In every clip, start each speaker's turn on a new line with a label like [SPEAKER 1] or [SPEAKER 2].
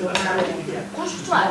[SPEAKER 1] Qo'shiqchilar.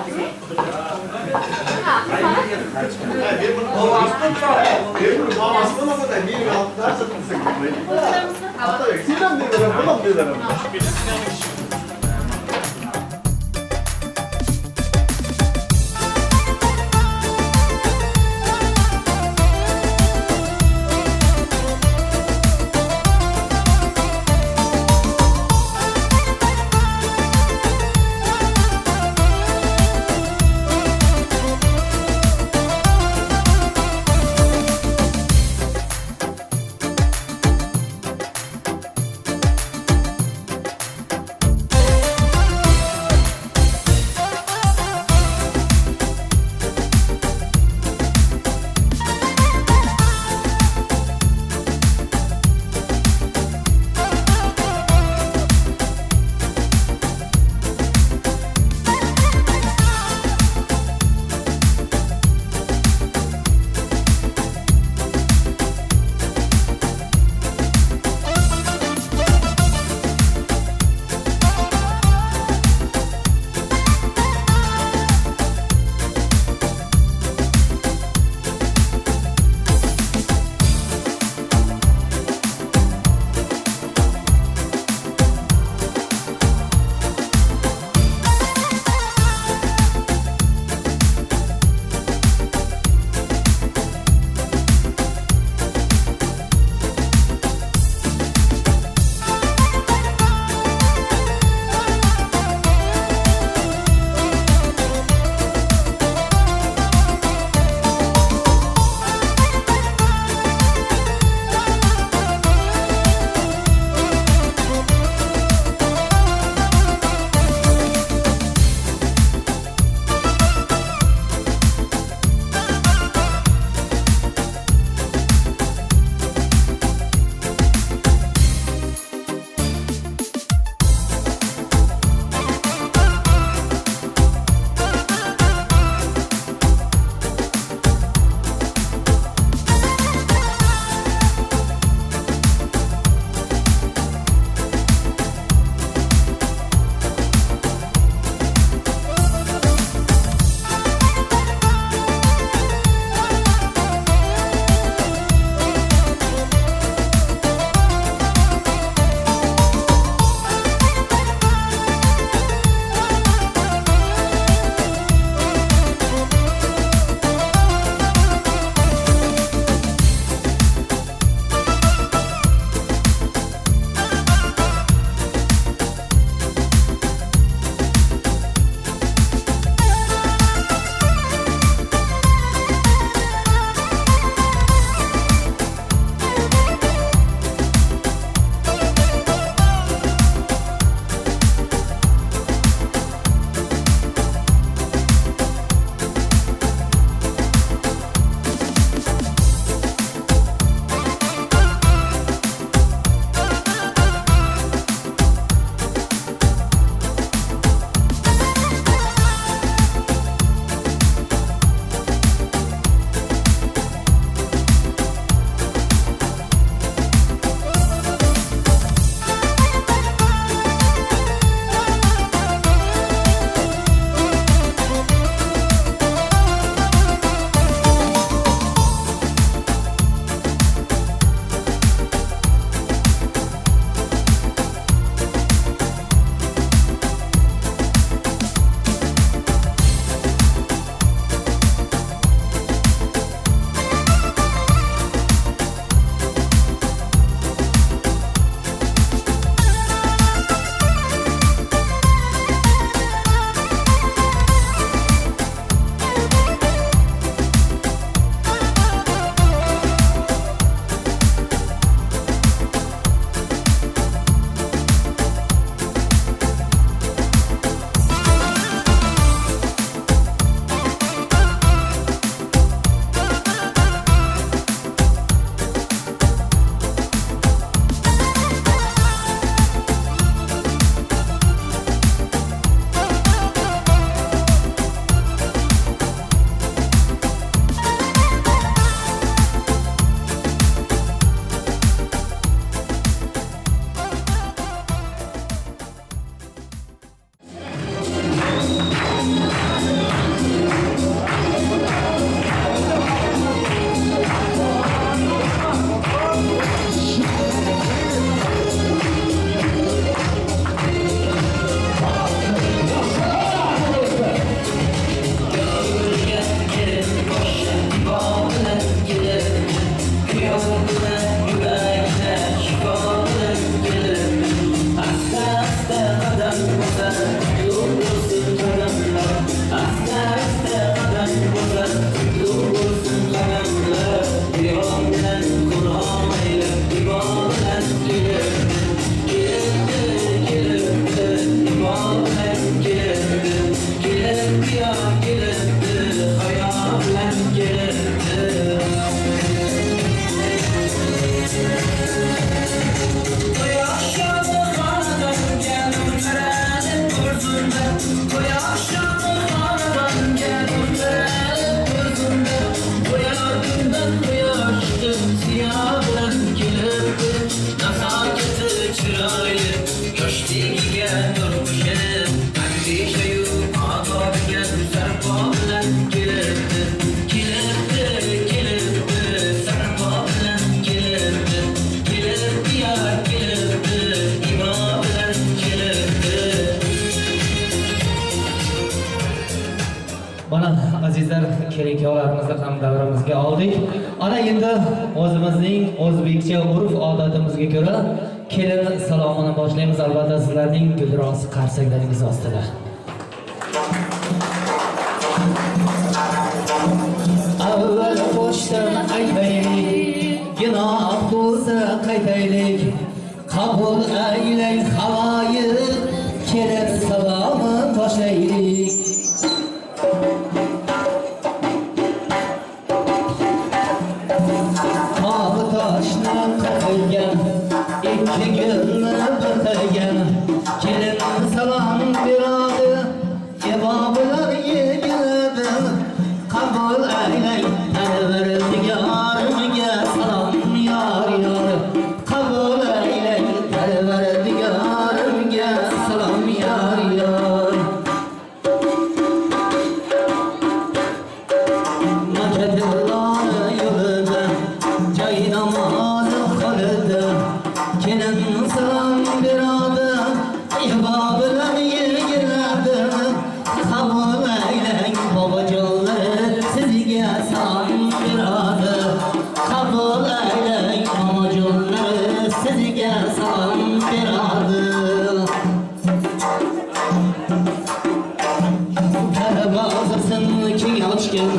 [SPEAKER 1] Mana azizlar, kelin-kuyovlarimizni ham davramizga oldik. Ana endi o'zimizning o'zbekcha urf odatimizga ko'ra kelin salomini boshlaymiz, albatta sizlarning gulroz qarsaklaringiz ostida. Avval qo'shdan aytaylik, gunoh bo'lsa qaytaylik, qabul aylang xaloyiq, kelin salomi boshlaylik. Tog' toshni qilgan, ikki gulni bir qilgan, kelin salom beradi, iboblar yegiladi, qabul aylang parvardigorimga salom yor yor, qabul aylang parvardigorimga salom yor yor. Makkalar yo'lida, joy namozi qo'lida, kelin salom beradi, iboblar yegiladi, qabul aylang bobojonlar sizga salom beradi, qabul aylang momojonlar sizga salom beradi. Darvozasini keng ochgan,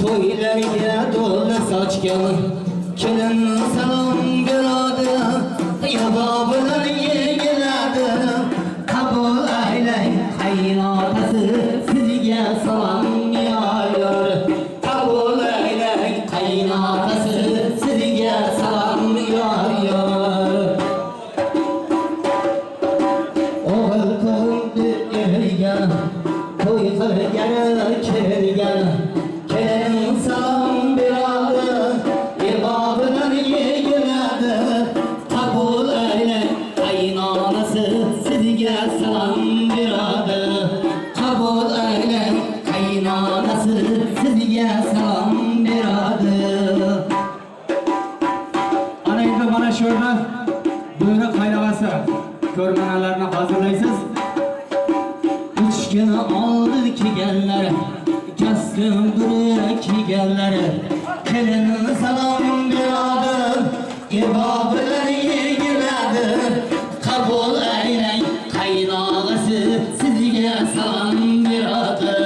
[SPEAKER 1] to'ylarga to'la sochgan, kelin salom beradi, iboblar yegiladi, qabul aylang qaynotasi sizga salom yor yor, qabul aylang qaynotasi sizga salom yor yor. O'g'il tug'ildi erga, to'y qilgani kelgan, kelin salom beradi, iboblar yegiladi, qabul aylang qaynonasi sizga salom beradi, qabul aylang qaynonasi sizga salom beradi.
[SPEAKER 2] Ana endi mana shu yerda bo'ri qaynog'asi ko'rmanalarni hozirlaysiz.
[SPEAKER 1] 3 kun oldin kelganlar, kostyum biri kiyganlar, kelin salom beradi, iboblar yegiladi, qabul aylang qaynog'asi sizga salom beradi,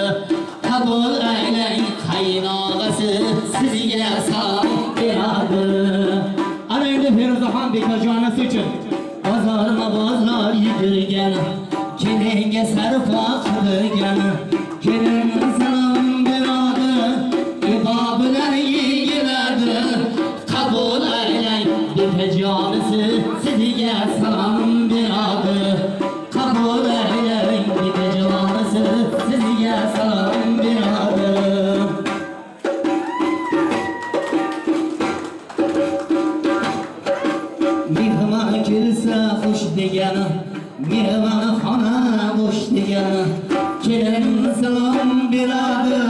[SPEAKER 1] qabul aylang qaynog'asi sizga salom beradi.
[SPEAKER 2] Ana endi Feruzaxon bekajonasi uchun
[SPEAKER 1] Bozorma bozor yugurgan, kelinga sarfo qilgan, kelin salom beradi, iboblar yegiladi, qabul aylang bekajonisi sizga salom beradi, qabul aylang bekajonisi sizga salom beradi. Mehmon kelsa xush degani, mehmonxona bo'sh degani, kelin salom beradi,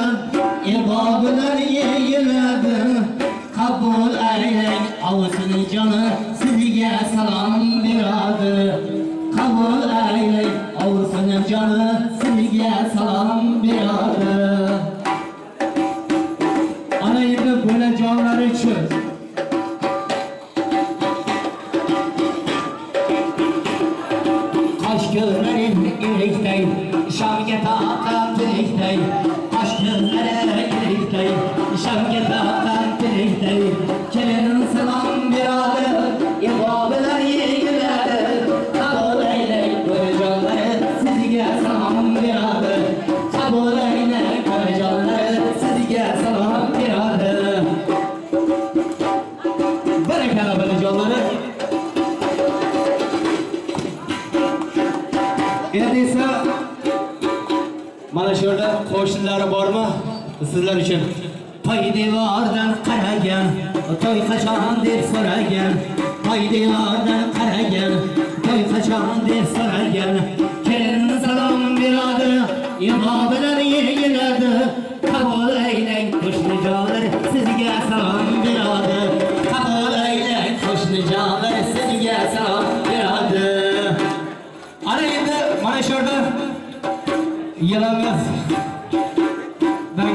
[SPEAKER 1] iboblar yegiladi, qabul aylang ovsin joni sizga salom beradi, qabul aylang ovsin joni sizga salom beradi.
[SPEAKER 2] Ana endi bolajonlari uchun
[SPEAKER 1] Qash ko'zlaring erikday, shamga taqan tirikday, qash ko'zlari erikday, shamga taqan tirikday, kelin salom beradi, iboblar yegiladi, qabul aylang bolajonlar sizga salom beradi, qabul aylang bolajonlar sizga salom beradi.
[SPEAKER 2] Barakalla bolajonlari. Endi esa mana shu yerda qo'shnilari bormi? Sizlar uchun
[SPEAKER 1] Toy devordan qaragan, to'y qachon deb so'ragan, toy devordan qaragan, to'y qachon deb so'ragan, kelin salom beradi, iboblar yegiladi, qabul aylang qo'shnijonlar sizga salom beradi, qabul aylang qo'shnijonlar sizga salom beradi.
[SPEAKER 2] Ana endi mana shu yerda yilimiz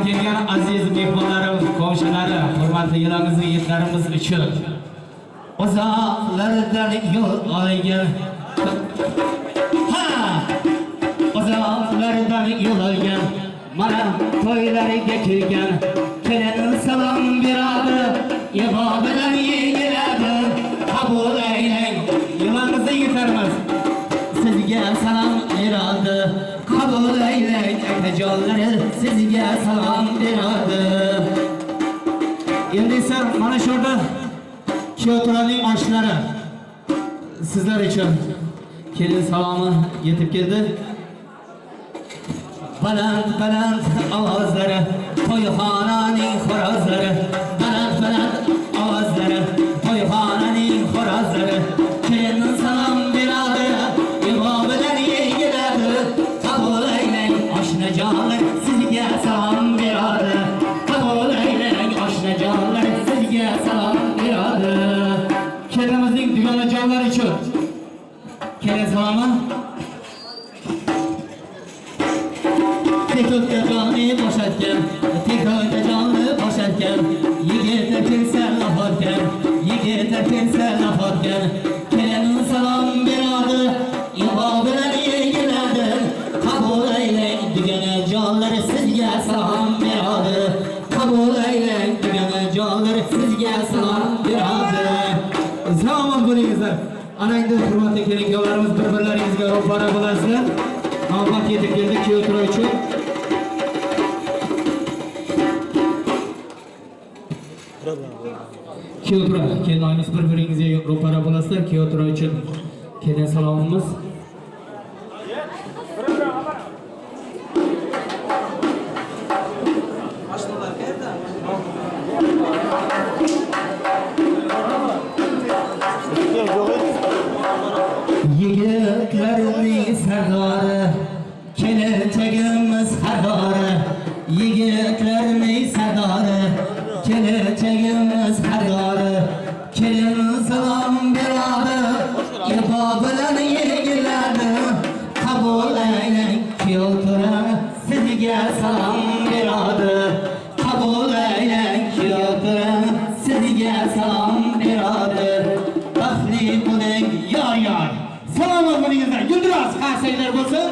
[SPEAKER 2] Kelgan aziz mehmonlarim, qo'shilari, hurmatli yilamiz yigitlarimiz uchun uzoqlardan yo'l olgan, ha, uzoqlardan yo'l olgan, mana to'ylariga kelgan kelin salom beradi, yig'o bilan yegiladi, qabul aylang yilamizni yigitlarimiz sizga salom beradi, qabul aylang akajonlari sizga salom beradi. Endi esa mana shu yerda kuyovturanning oshlari sizlar uchun kelin salomi yetib keldi. Baland baland ovozlari, to'yxonaning xo'rozlari, baland baland ovozlari, to'yxonaning xo'rozlari, kelin salom beradi, ig'vo bilan yegiladi, qabul aylang oshnajonlar sizga salom beradi, qabul aylang oshnajonlar sizga salom beradi. Kelinimizning dugonajonlari uchun kelin salomi. Tek jonni bo'shatgan, tek jonni bo'shatgan, yigit kelsa laf otgan, yigit kelsa laf otgan, kelin salom beradi, ig'vo bilan yegiladi, qabul aylang dugonajonlar sizga salom beradi, qabul aylang dugonajonlar sizga salom beradi. Salomat bo'lingizlar. Ana endi hurmatli kelin-kuyovlarimiz bir-birlaringizga ro'para bo'lasizlar. Navbat yetib keldi kuyov tura uchun. Kuyov tura, kelinoyimiz bir-biringizga ro'para bo'lasizlar. Kuyov tura uchun kelin salomimiz. Yigitlarning sardori, kelajagimiz xardori, yigitlarning sardori, kelajagimiz xardori, kelin salom beradi, ibo bilan yegiladi, qabul aylang kuyov tura sizga salom beradi, qabul aylang kuyov tura sizga salom beradi. Baxtli bo'ling yor yor. Salomat bo'lingizlar. Guldiroz qarsaklar bo'lsin.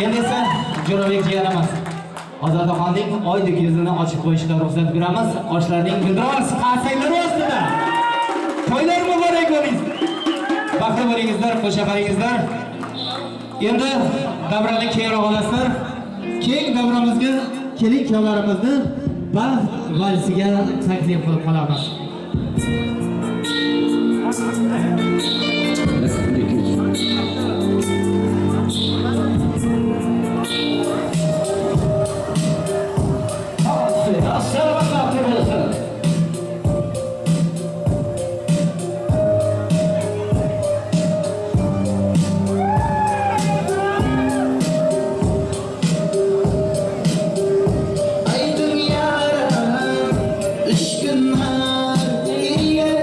[SPEAKER 2] Endi esa Jo'rabek jiyanimiz Ozodaxonning oydek yuzini ochib qo'yishga ruxsat beramiz. Oshlarning guldiroz qarsaklari ostida. To'ylar muborak bo'lsin. Baxtli bo'lingizlar, qo'sha qaringizlar. Endi davrani kengroq olasizlar. Keng davramizga kelin kuyovlarimizni baxt valsiga taklif qilib qolamiz.
[SPEAKER 3] Ay dünya, üç günler.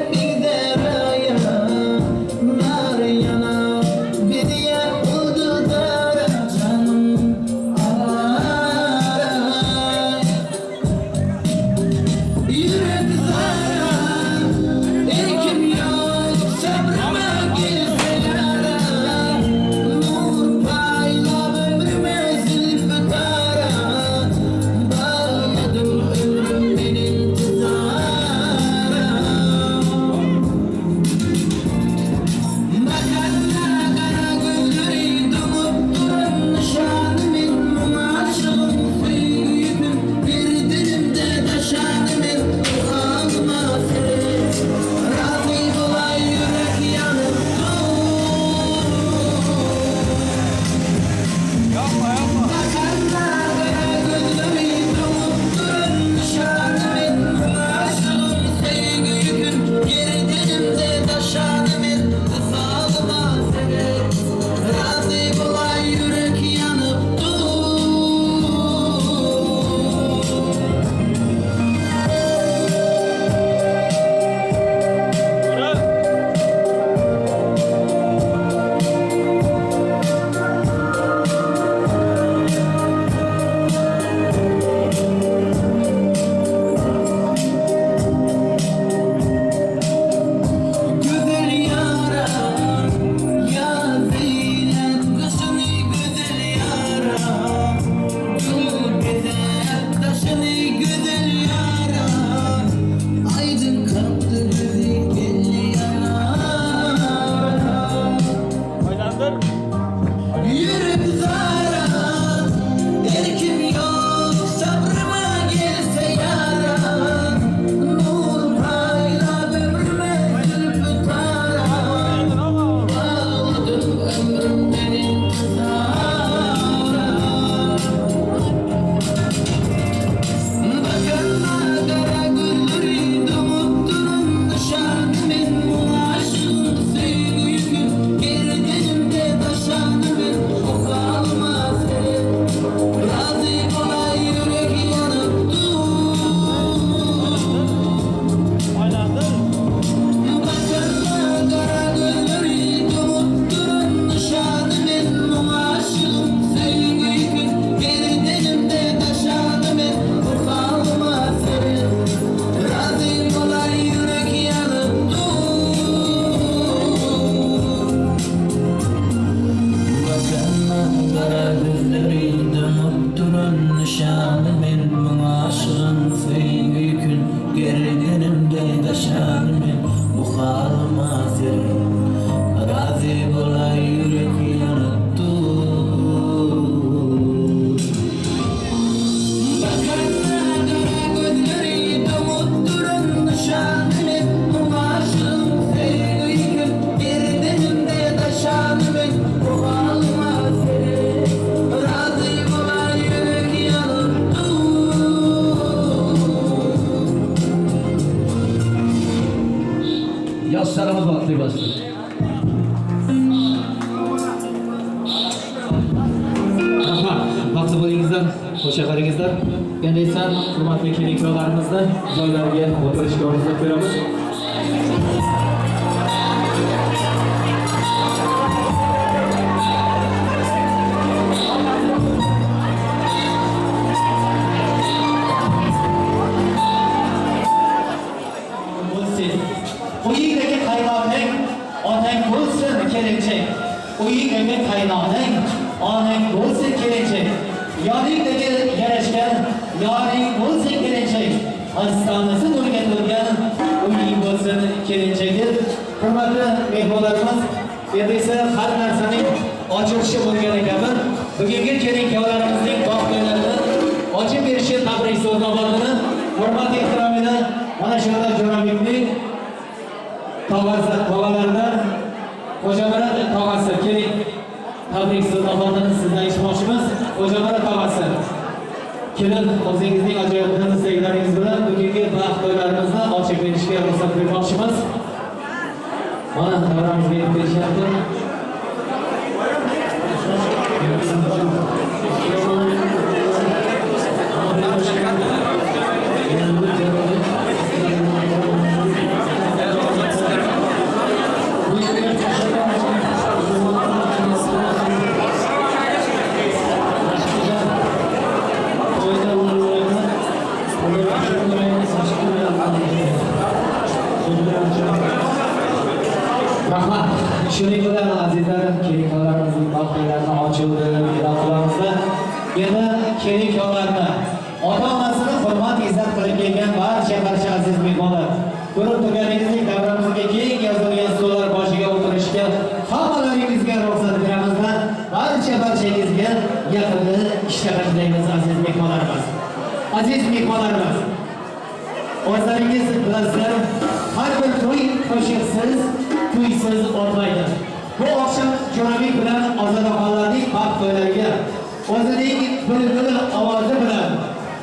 [SPEAKER 2] Ömrümden intizara. Bakınma kara gülleri dumutturun nişanı men bu aşığın sevgi yükü gerdenimde taşanı men o kalmaz seni. Razı kolay yürek yanıp dur. Bakınma kara gülleri dumutturun nişanı men bu aşığın sevgi yükü gerdenimde taşanı men o kalmaz seni. Razı kolay yürek yanıp dur. Bakınma kara gözleri dönüp durun nişanı men bu aşığın sevgi yükün gerdenimde taşanı men bu halıma seni. Razı kolay yürek yanıp dur. Bakınma kara gözleri dönüp durun nişanı men bu aşığın sevgi yükün gerdenimde taşanı men bu halıma seni. Razı kolay yürek yanıp dur.
[SPEAKER 3] Yoshlarimiz baxtli bo'lsin.
[SPEAKER 1] Rahmat. Baxtli bo'lingizlar, qo'sha qarangizlar. Endi esa hurmatli kelin-kuyovlarimizni joylariga o'tirishga ruxsat beramiz. Bo'lsin. Uyingdagi qaynonang, onang bo'lsin kelinchak. Uyingdagi qaynonang, onang bo'lsin kelinchak. Yoningdagi yarashgan yoring bo'lsin kelinchak. Ostonasi nurga to'lgan uying bo'lsin kelinchak deb hurmatli mehmonlarimiz, endi esa har narsaning ochilishi bo'lgani kabi bugungi kelin-kuyovlarimizning baxt to'ylarini ochib berishi tabrik so'z navbatini hurmat ehtirom bilan mana shu yerda Jo'rabekning tog'asi, tog'alaridan Xo'jamurod tog'asi, keling tabrik so'z navbatini sizdan eshitmoqchimiz. Xo'jamurod tog'asi, kelin o'zingizning ajoyib istaklaringiz bilan bugungi baxt to'ylarimizni ochib berishga ruxsat bermoqchimiz. Mana davramizga yetib kelishyapti. Rahmat. Shuning bilan azizlar, kelin-kuyovlarimizning baxt to'ylarini ochildi deb e'lon qilamizda. Endi kelin-kuyovlarni ota-onasini hurmat izzat qilib kelgan barcha aziz mehmonlar, ko'rib turganingizdek davramizga keng yozilgan stollar boshiga o'tirishga hammalaringizga ruxsat beramizda. Barchangizga yaqinda ishtaha tilaymiz aziz mehmonlarimiz. Aziz mehmonlarimiz, o'zlaringiz bilasizlar, har bir to'y qo'shiqsiz, kuysiz o'tmaydi. Bu oqshom Jo'rabek bilan Ozodaxonlarning baxt to'ylariga o'zining bulbul ovozi bilan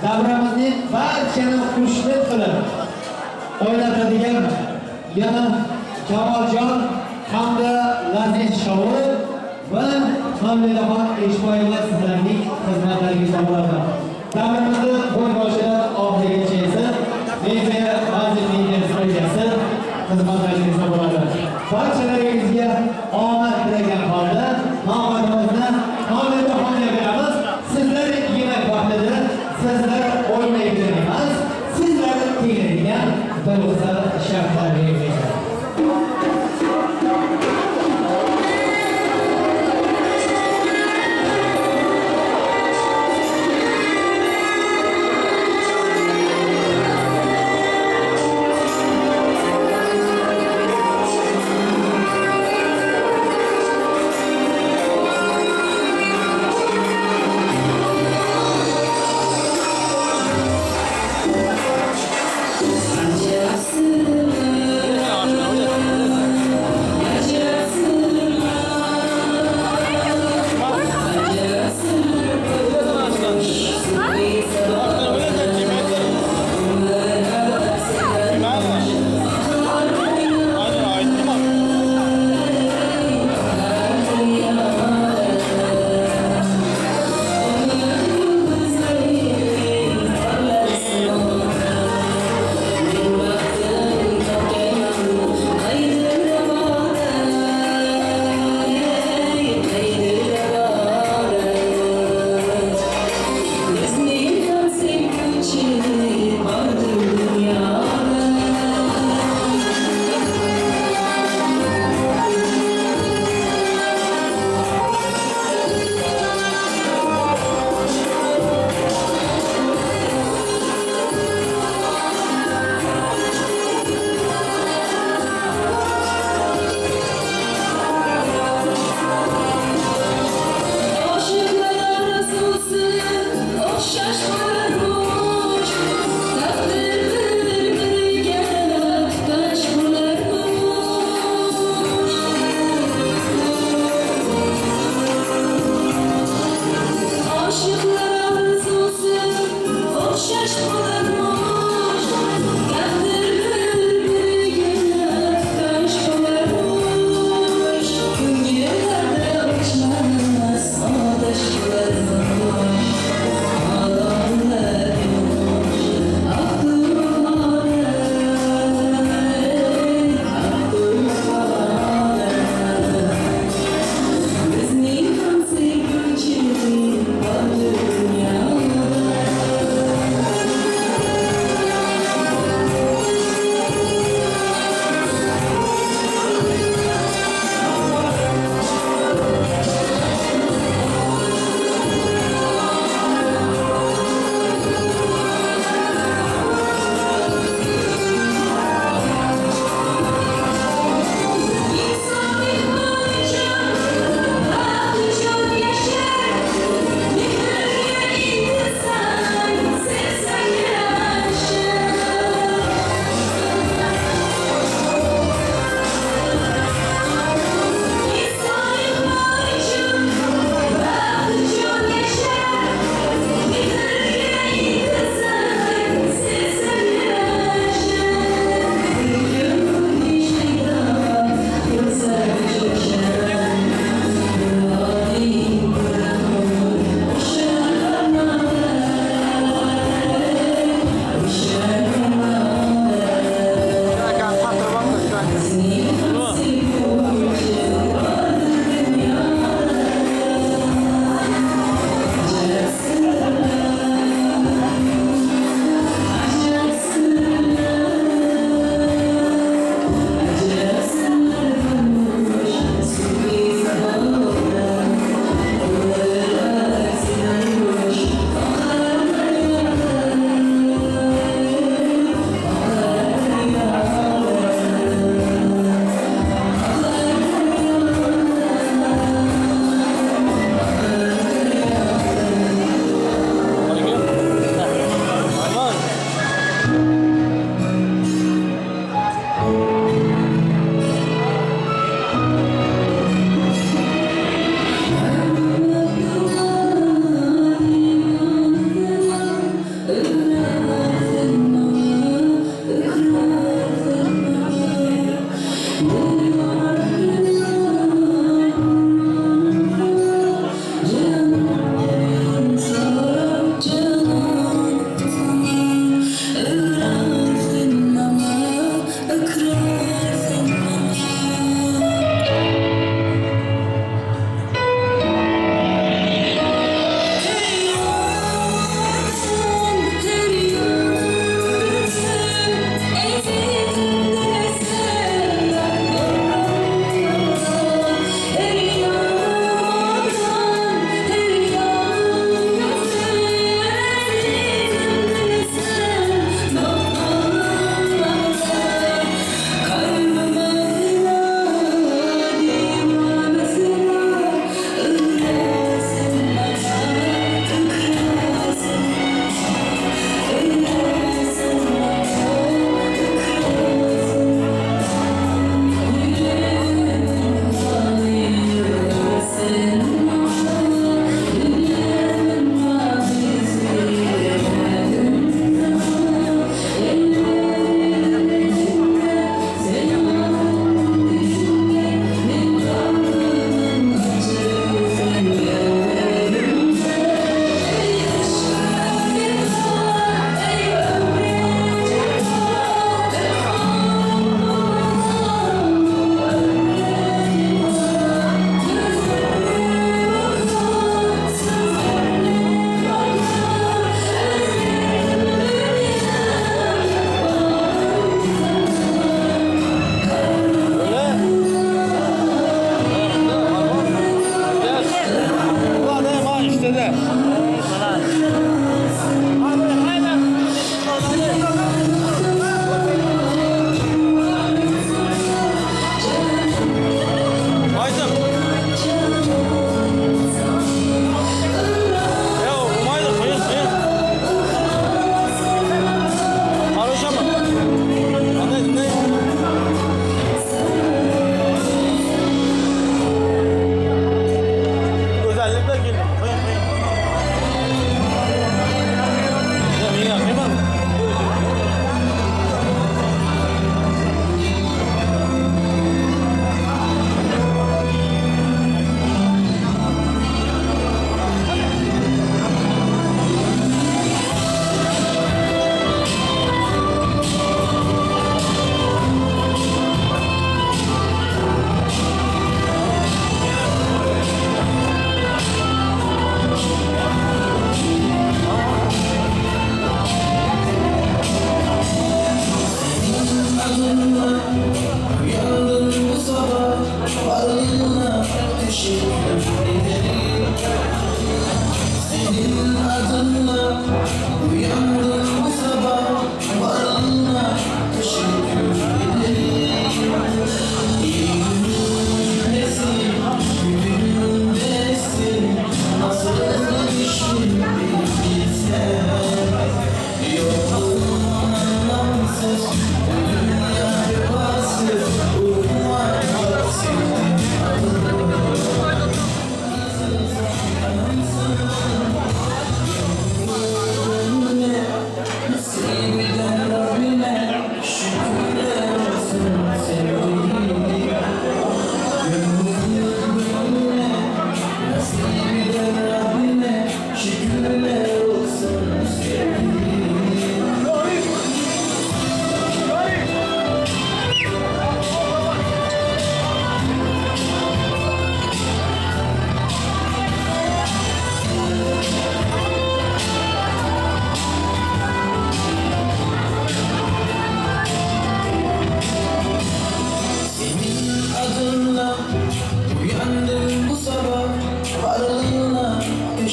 [SPEAKER 1] davramizning barchani xushnud qilib o'ynatadigan yana Kamoljon hamda Laziz Shovi va Mavlidaxon Eshboyeva sizlarning xizmatlaringizda bo'ladi. Davramizni bo'y boshidan oxirigacha esa Media Magic Media studiyasi xizmatlaringizda bo'ladi. Barchalaringizga omad tilagan holda navbatimizni Mavlidaxonga beramiz. Sizlar yemak vaqtida sizlar o'ynaydigan emas, sizlar tinglaydigan bo'lsa shartlar belgilaydi.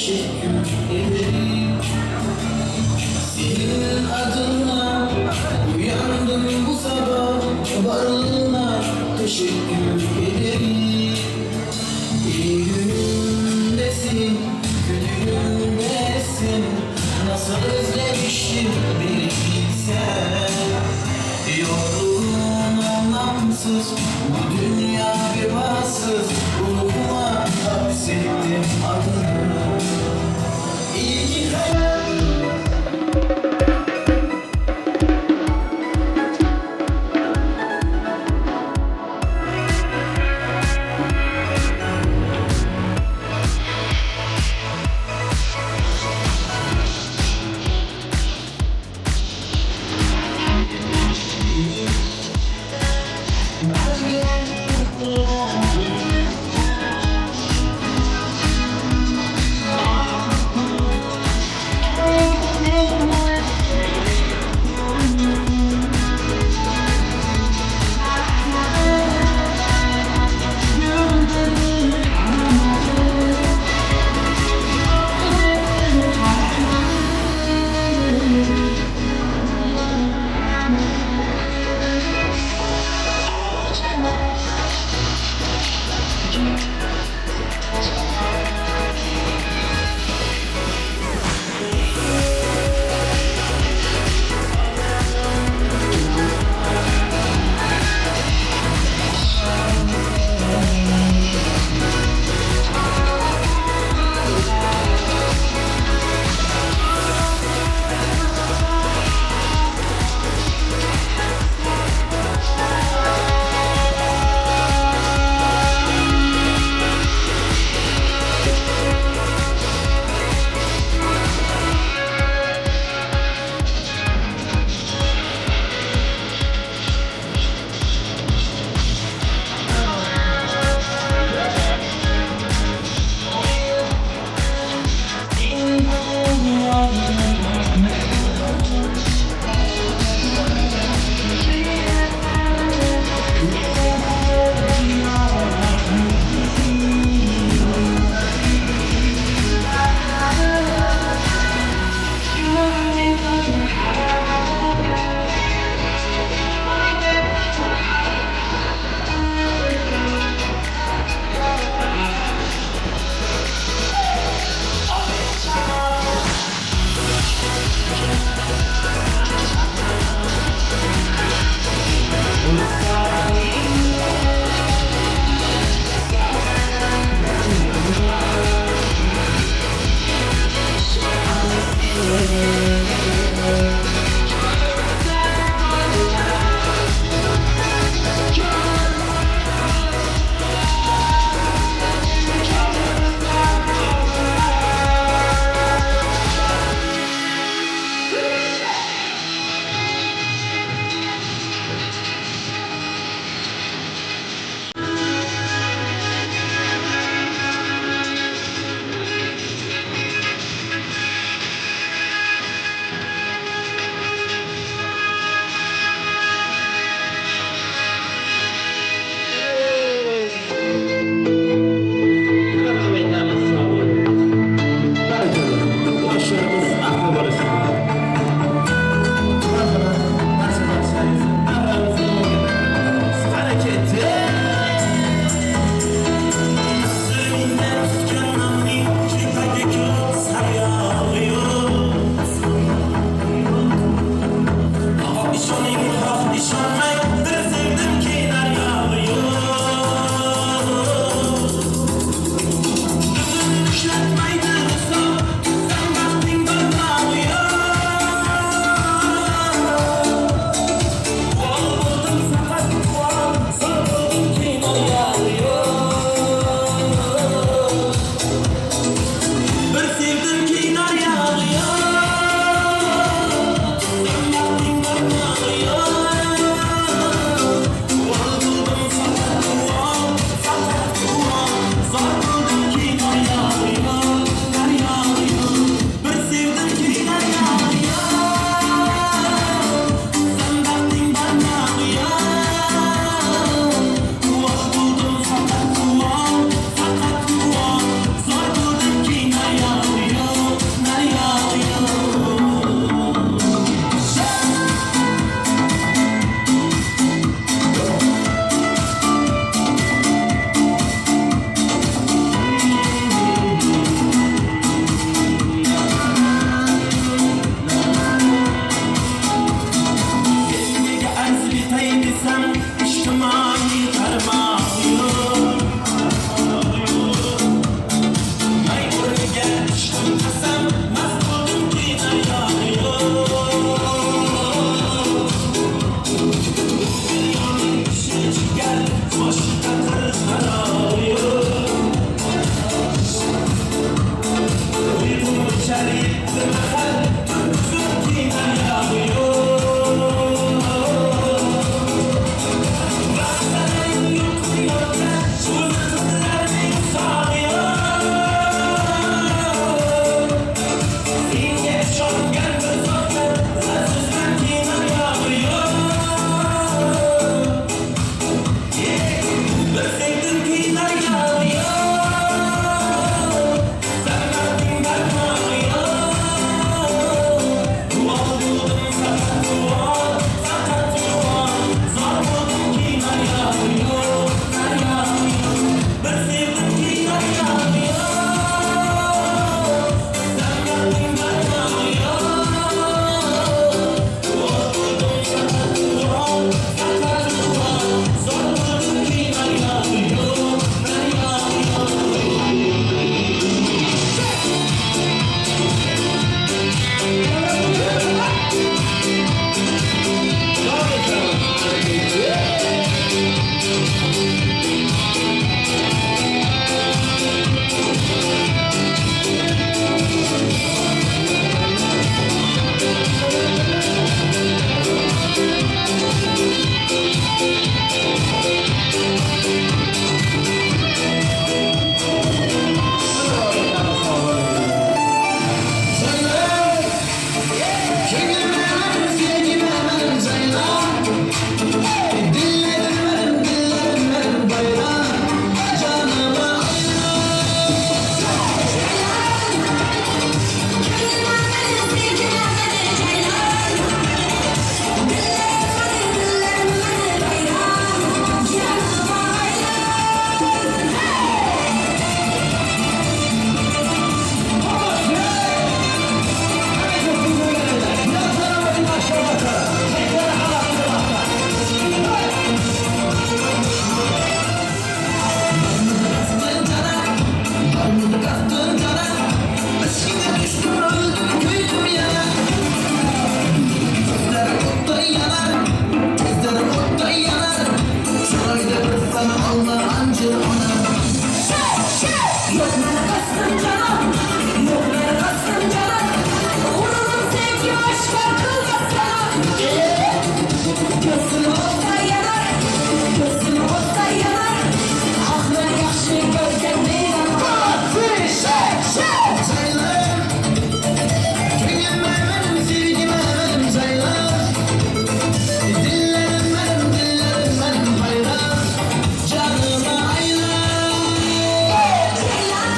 [SPEAKER 3] Teşekkür ederim. Senin adına uyandım bu sabah, varlığına teşekkür ederim. İyi günümdesin, kötü günümdesin, nasıl özlemiştim beni bilsen. Yokluğun anlamsız, bu dünya vefasız, ruhuma hapsettim adını. İyi ki Kattın cana. Aşkına düştüm öldüm köydüm yana. Gözler otta yanar, gözler otta yanar. Şurayda bir sana Allah ancır ona.
[SPEAKER 4] Yok meni qasdым canan, yok meni qasdым canan. Gururum sevgi aşka kılmaz sana. Gözüm otta yanar, gözüm otta yanar. Ahlar yaxşı görken meydan.
[SPEAKER 3] Saylar, köyüm benim, sevgim benim saylar. Dillerim benim, dillerim benim hayran. Canıma ayran.
[SPEAKER 4] Ceylan,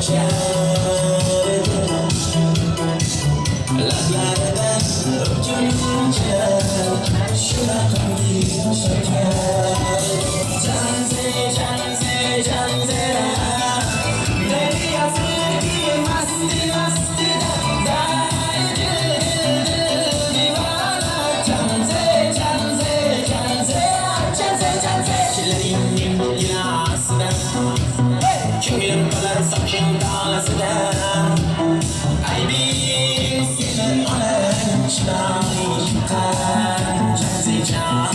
[SPEAKER 3] Ochardi. Lablaridan o'pguncha shunaqangi shakar. Janze, janze, janzera, meni asirki masti mastida dil dil divona. Janze, janze, janzera, janze, janze. Kelinning ginasidan ko'nglim qolar sokin tolasida. Aybing seni onang chiroyli chiqqan Janzejon.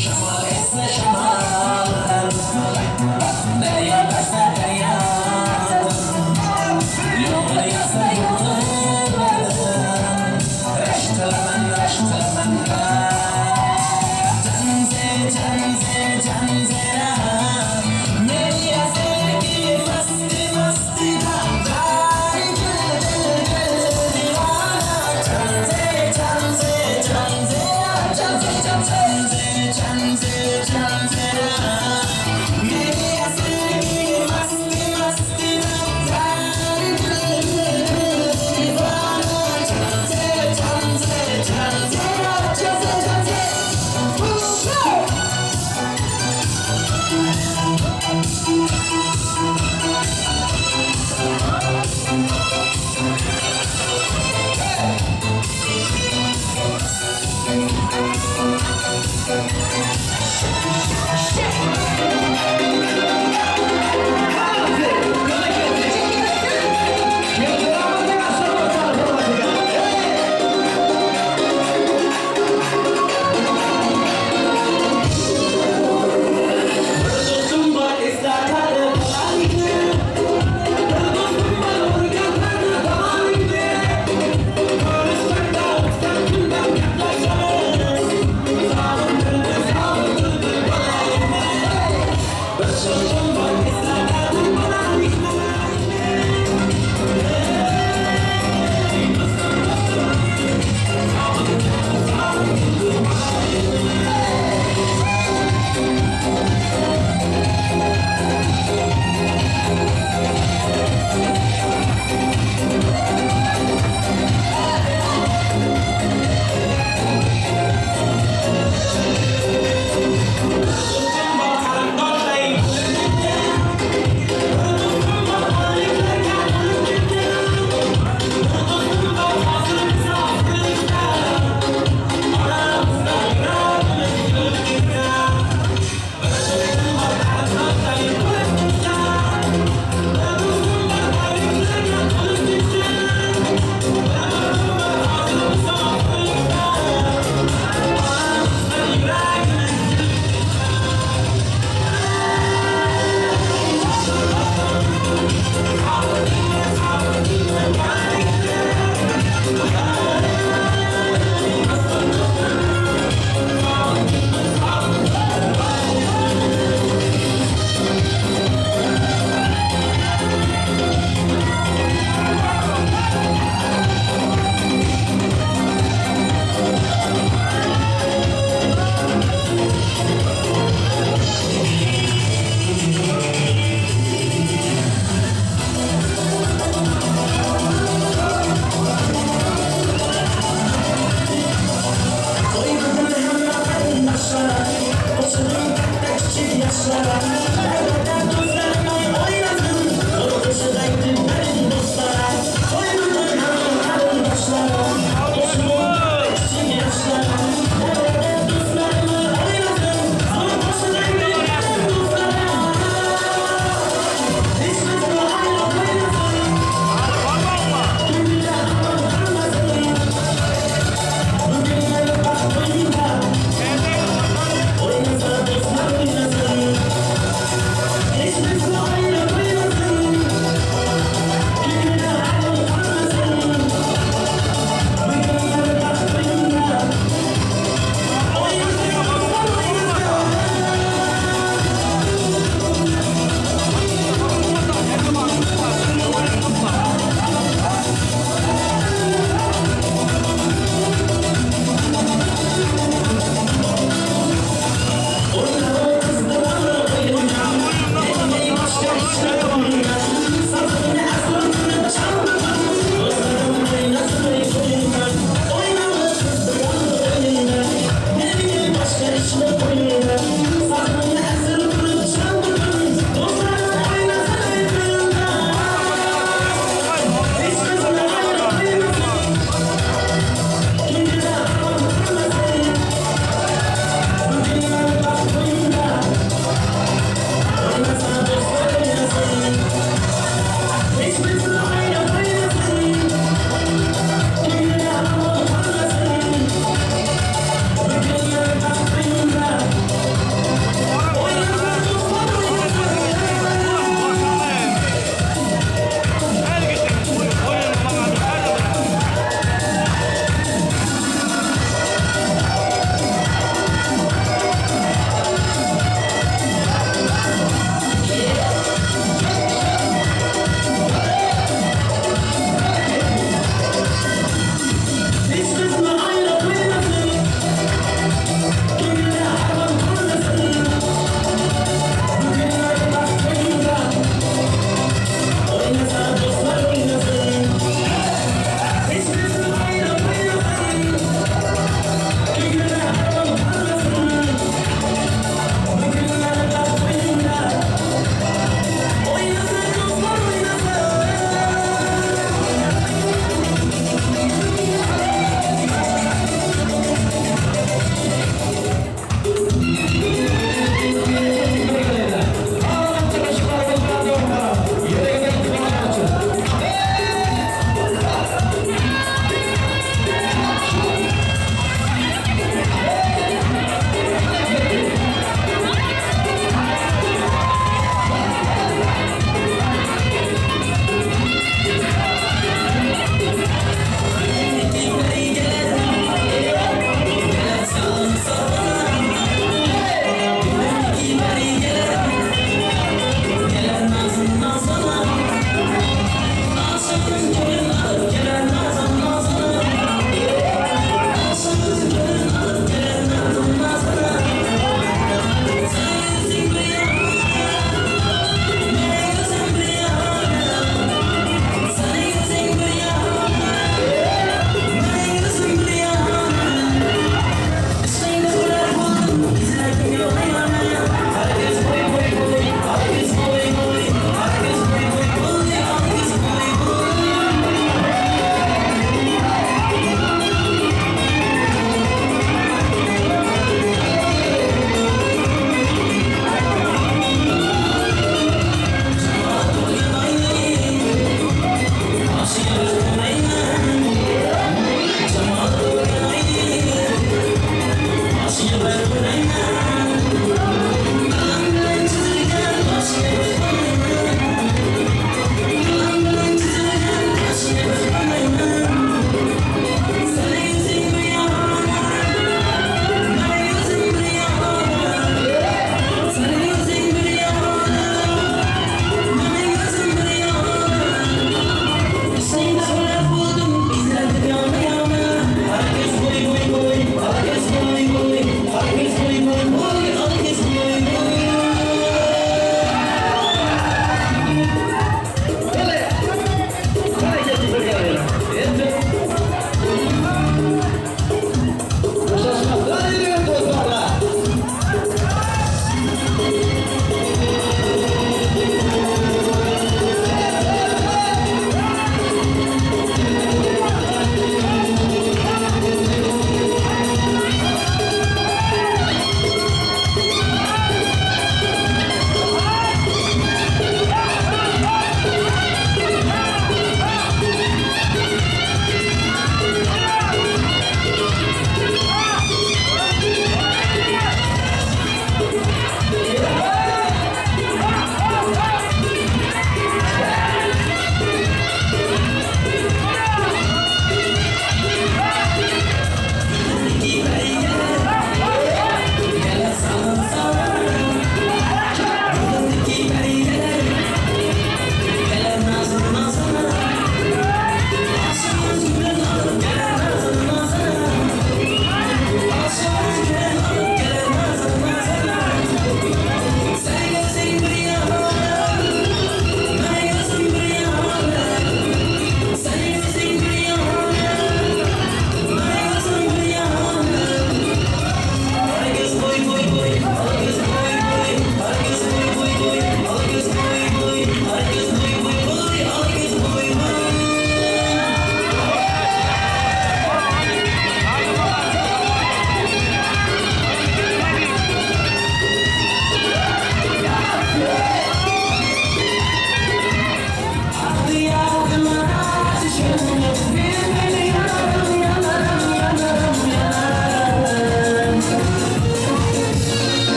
[SPEAKER 3] Shamol esa shamol, daryo esa daryo, yomg'ir yog'sa yomg'irlardan rashk qilaman, rashk qilaman. Janze, janze, janzera, meni asirki masti mastida.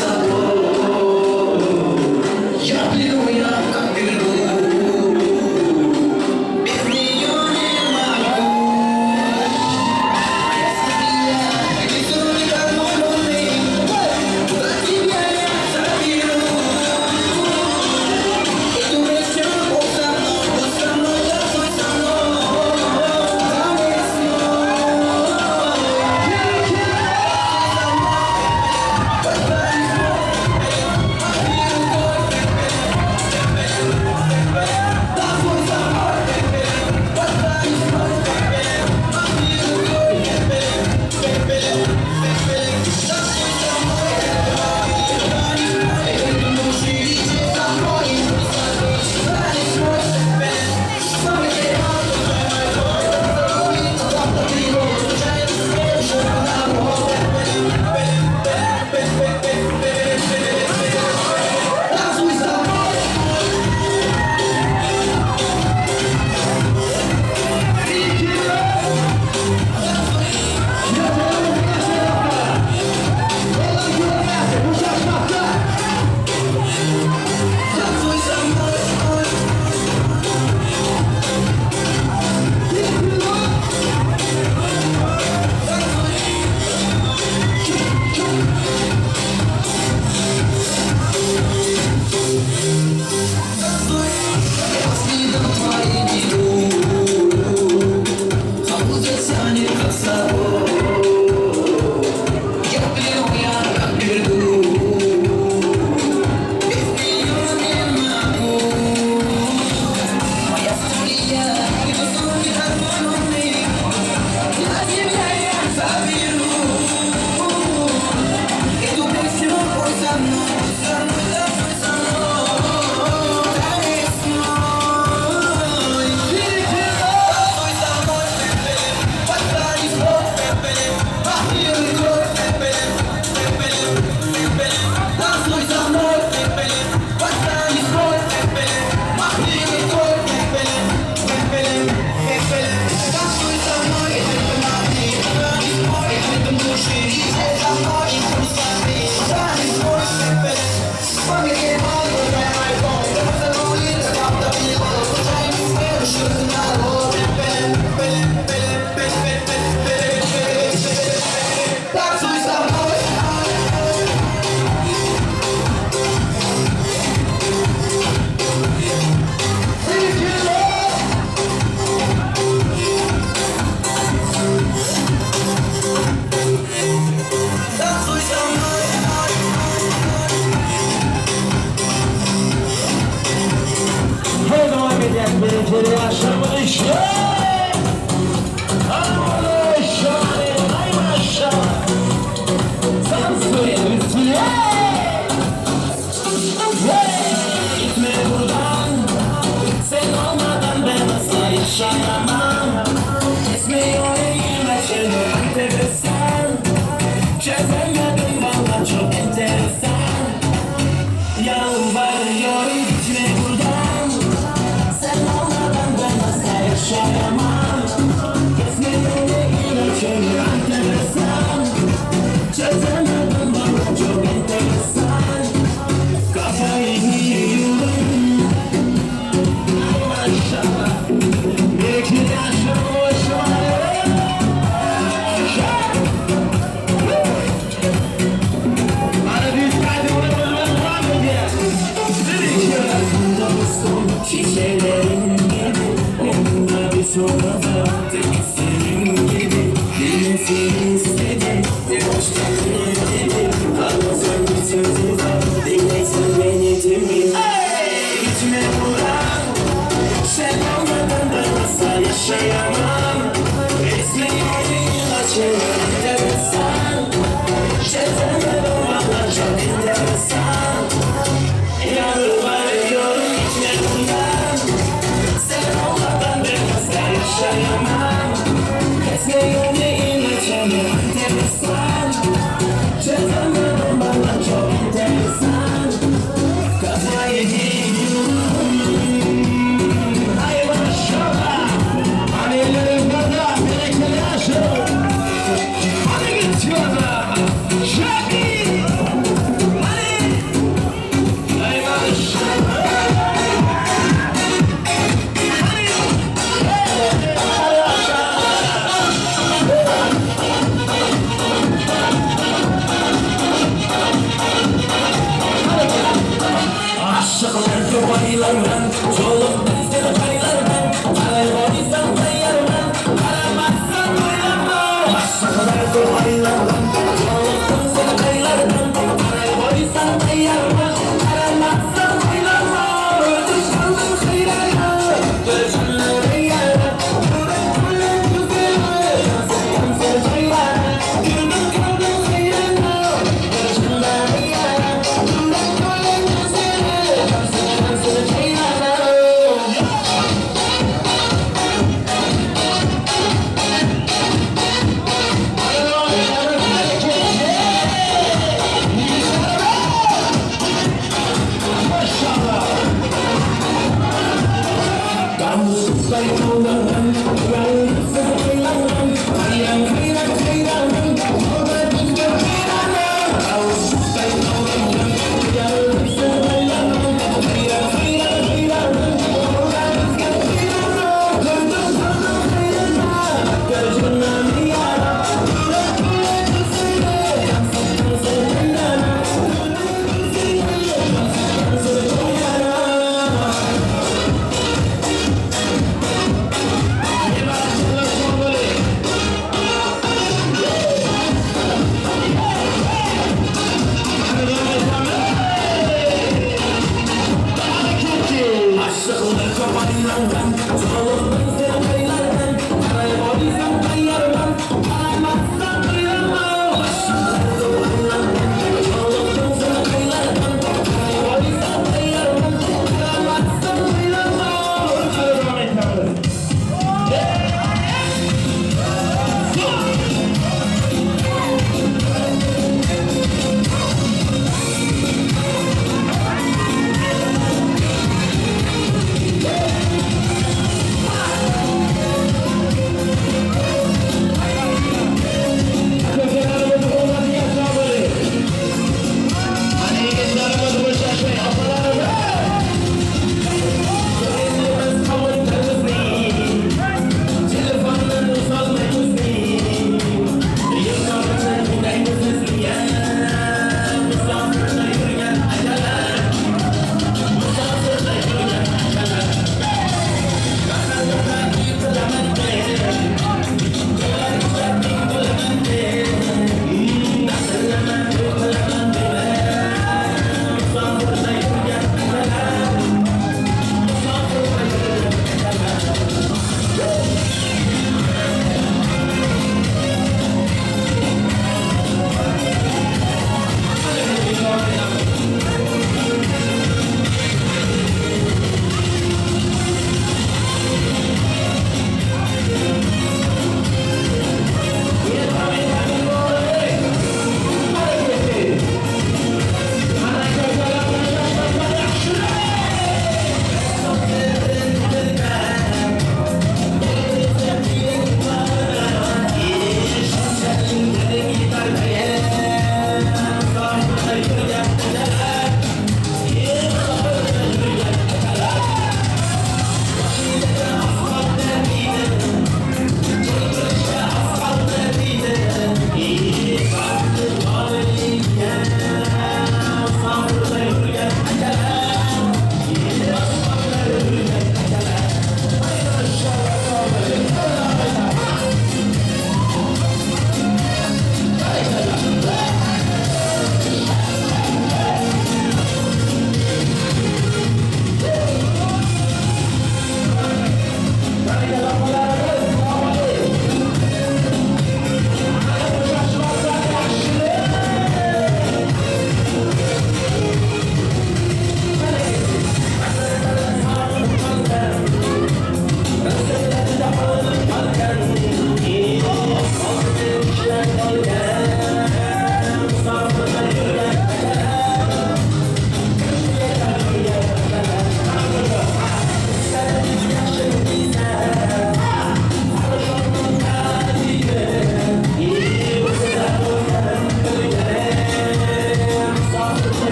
[SPEAKER 3] с тобой. Я плыву, я как грибу, без нее не могу. Если я не как куда тебя я заберу? И думаешь, что Бог со мной, танцуй со мной, до весны. Qaylarman, cho'liqdan seni qaylarman, qaray borsam tayyorman, qaramasam o'ylanma. Oshiqlar ko'p aylarman, cho'liqdan seni qaylarman, qaray borsam tayyorman, qaramasam o'ylanma. O'tish qildim hayrona, gulchanlar yara, yurak gullar güzeli, yansın hayrona, gülüm kaldım hayrona, gulchanlar yara, yurak gullar güzeli, yansın hayrona.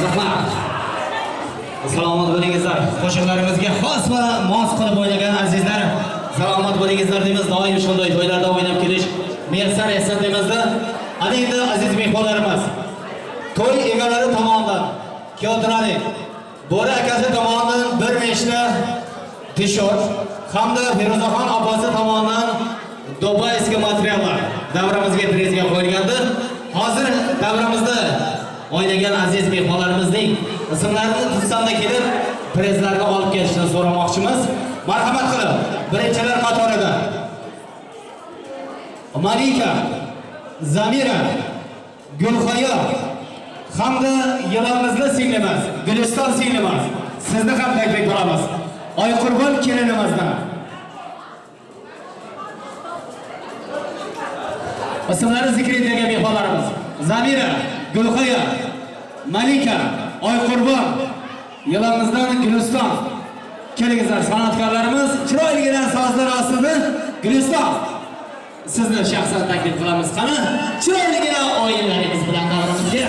[SPEAKER 1] Rahmat. Salomat bo'lingizlar. Qo'shiqlarimizga xos va mos qilib o'ynagan azizlarim, salomat bo'lingizlar deymiz. Doim shunday to'ylarda o'ynab kelish muyassar etsin deymizda. Ana endi aziz mehmonlarimiz, to'y egalari tomonidan Kyotrani Bo'ri akasi tomonidan bir nechta tishort hamda Feruzaxon opasi tomonidan Dubayskiy materiallar davramizga prizga qo'yilgandi. Hozir davramizda o'ynagan aziz mehmonlarimizning ismlarini tutsanda kelib prizlarni olib kelishni so'ramoqchimiz. Marhamat qilib, birinchilar qatorida Malika, Zamira, Gulhayo hamda yilonimizli singlimiz, Guliston singlimiz, sizni ham taklif qilamiz. Oyqurbon kelinimizdan. Ismlari zikr etilgan mehmonlarimiz: Zamira, Gulhayo, Malika, Oyqurbon, yilonimizdan Guliston. Kelingizlar san'atkorlarimiz, chiroyligina sozlar ostida Guliston. Sizni shaxsan taklif qilamiz. Qani, chiroyligina o'yinlaringiz bilan davramizga.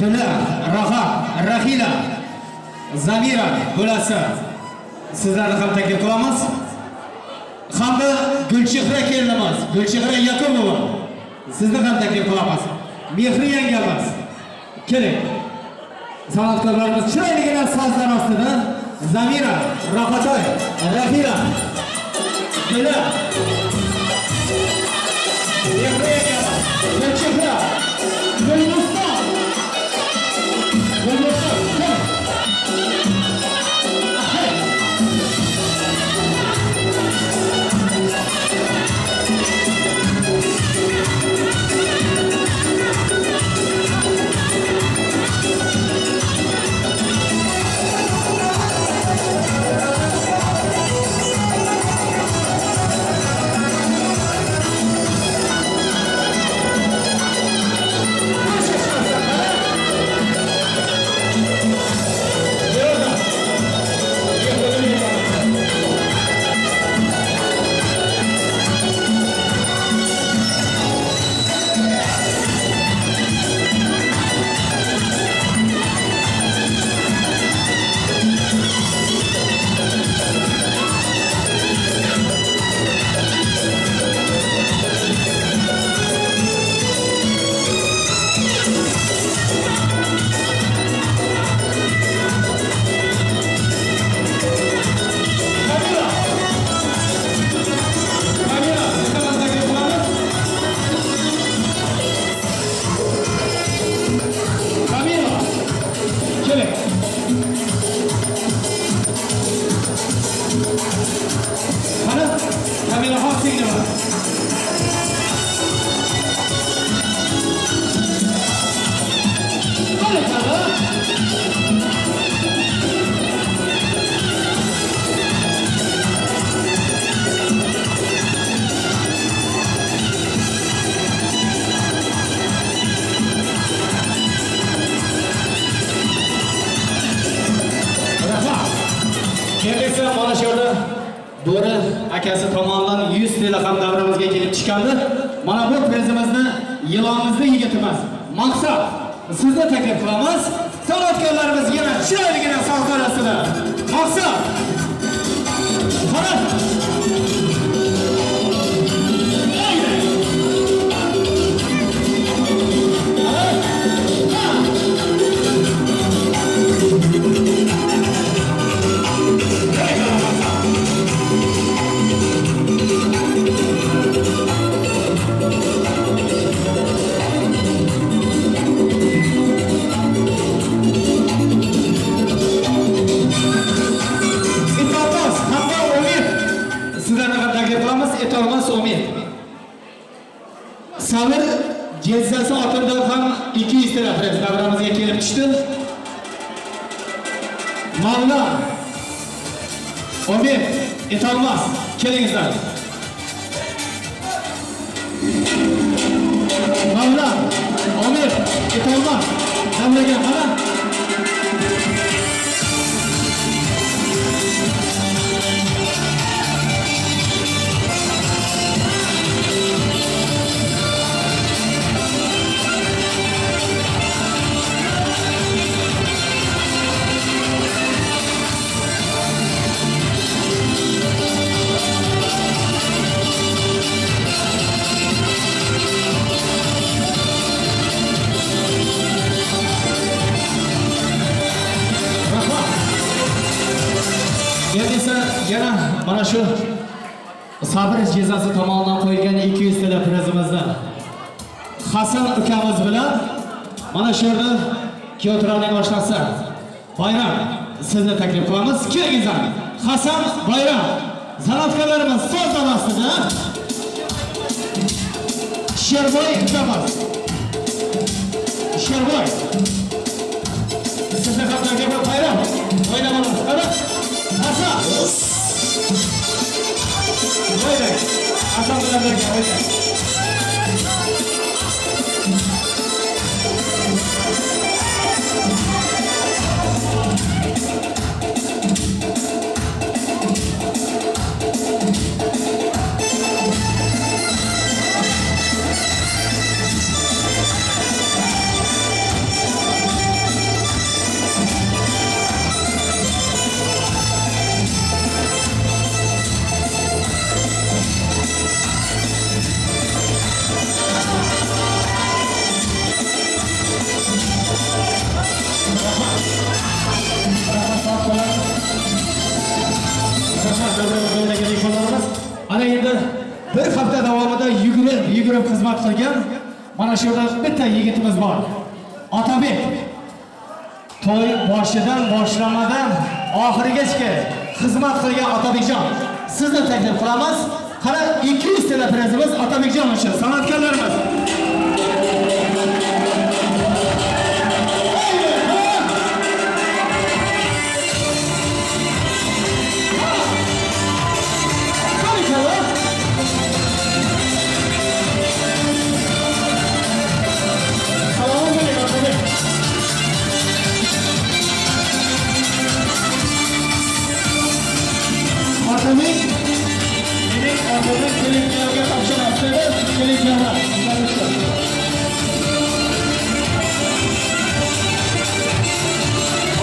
[SPEAKER 1] Dila, Rahat, Rahila, Zamira bo'lasi, sizlarni ham taklif qilamiz. Hamda Gulchehra kelinimiz, Gulchehra Yakubova, sizni ham taklif qilamiz. Mehri yangamiz. Keling. San'atkorlarimiz chiroyligina sozlar ostida Zamira, Rahatoy, Rahila, Dila, Mehri yangamiz, Gulchehra, Gulmuston. Mana shu yerda Bo'ri akasi tomonidan 100 TL ham davramizga kelib chiqqandi. Mana bu prizimizni yilonimizni yigitimiz Maqsad, sizni taklif qilamiz. San'atkorlarimiz yana chiroyligina sozlar ostida. Maqsad. Qara.
[SPEAKER 5] xotindan ham 200 ta priz davramizga kelib tushdi. Mavlon, Umid, Etolmas, kelingizlar. Mavlon, Umid, Etolmas, davraga qara. Rahmat. Endi esa yana mana shu Sabr jezasi tomonidan qo'yilgan 200 ta prizimizni Hasan ukamiz bilan mana shu yerda Kiyotiraning oshnasi Bayram, sizni taklif qilamiz. Kelingizlar. Hasan Bayram, san'atkorlarimiz so'z davasida Sherboy ukamiz. Sherboy. Sizni ham taklif Bayram. O'ynab olamiz. Qani? Hasan. O'ynang. Hasan bilan birga o'ynang. Ana endi bir hafta davomida yugurib, yugurib xizmat qilgan mana shu yerda bitta yigitimiz bor. Otabek. To'y boshidan boshlamadan oxirigacha xizmat qilgan Otabekjon. Sizni taklif qilamiz. Qara 200 ta prizimiz Otabekjon uchun san'atkorlarimiz. Otabek, demak Otabek kelin-kuyovga topshirasiz, kelin-kuyovlar.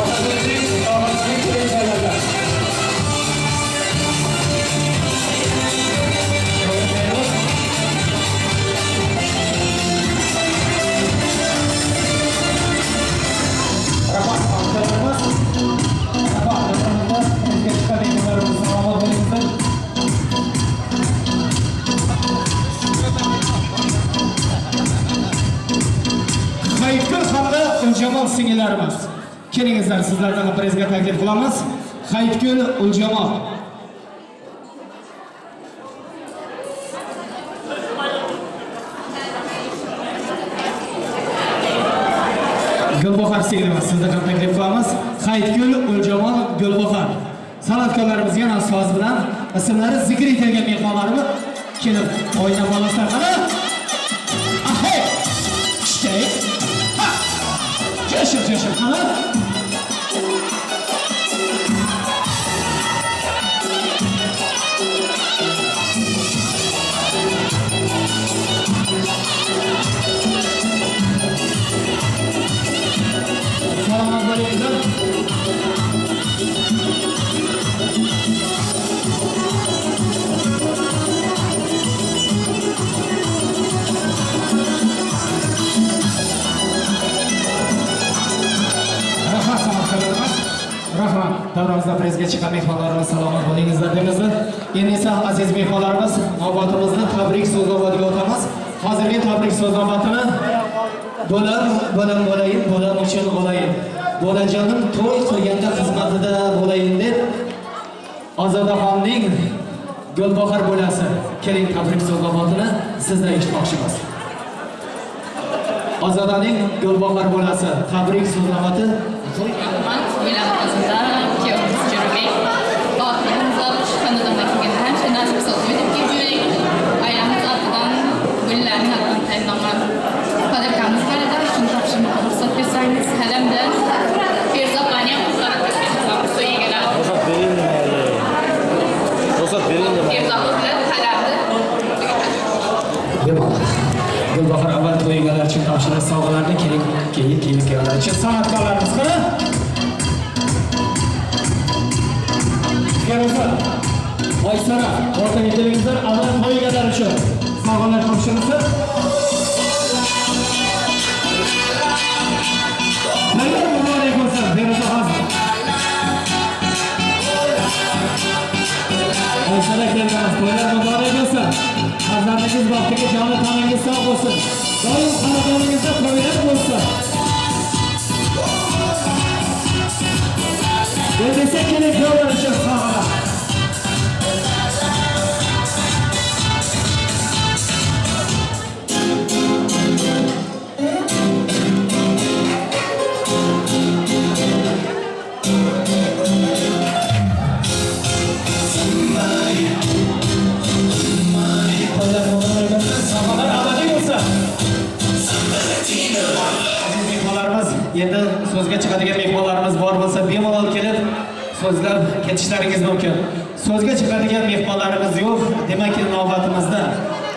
[SPEAKER 5] Otabekning tog'asiga kelin-kuyovlar. Rahmat, san'atkorlarimiz. Rahmat, rahmat. Bizga chiqqan mehmonlarimiz salomat bo'lingizlar. Hayitgul hamda Uljamol singillarimiz. Kelingizlar, sizlardan prizga taklif qilamiz. Hayitgul, Uljamol. Gulbahor singilimiz, sizni ham taklif qilamiz. Hayitgul, Uljamol, Gulbahor. San'atkorlarimiz yana soz bilan ismlari zikr etilgan mehmonlarimiz kelib o'ynab olasizlar. Qani? Ahay! Kishtay. Ha! Jo'shib, jo'shib, qani? Salomat bo'linglar. Rahmat san'atkorlarimiz. Rahmat. Davramizda prezga chiqqan mehmonlarimiz salomat bo'lingizlar deymiz. Endi esa aziz mehmonlarimiz navbatimizni tabrik so'z navbatiga o'tamiz. Hozirgi tabrik so'z navbatini bo'lam, bo'lam bo'layin, bo'lam uchun o'layin. Bolajonim to'y qilganda xizmatida bo'layin deb Ozodaxonning Gulbahor bo'lasi. Keling, tabrik so'z navbatini sizdan eshitmoqchimiz. Ozodaning Gulbahor bolasi tabrik so'zlamati.
[SPEAKER 6] Man o'ylamimizda kuyovimiz Jo'rabek Botirimiz xonadonga kelganda hamisha nasib sotib kelib oilamiz ortidan gullarni ortidan tayinlangan podarkamiz bor edi. Shuni topshirmoqqa ruxsat bersangiz, halamda Feruza opani ham to'yigalar.
[SPEAKER 7] Ruxsat beringmi? Ruxsat beringmi?
[SPEAKER 6] Feruza opa bilan halamni
[SPEAKER 5] Bemalol. Gulbahor avval to'y egalari uchun topshiradi sovg'alarni, keyin keyin kuyovlar uchun san'atkorlarimiz qani. Feruza, Oysara, o'rtaga kelingizlar, avval to'y egalari uchun sovg'alar topshirilsin. To'ylar muborak bo'lsin, Feruza hozir. Oysara kelganmiz, to'ylar muborak bo'lsin. Farzandingiz baxtiga joni taningiz sog' bo'lsin. Doim xonadoningizda to'ylar bo'lsin. Endi esa keling kuyovlar uchun sovg'alar. To'ylar muborak bo'lsin, sovg'alar abadiy bo'lsin. Aziz mehmonlarimiz, endi so'zga chiqadigan mehmonlarimiz bor bo'lsa, bemalol kelib so'zlab ketishlaringiz mumkin. So'zga chiqadigan mehmonlarimiz yo'q, demak navbatimizni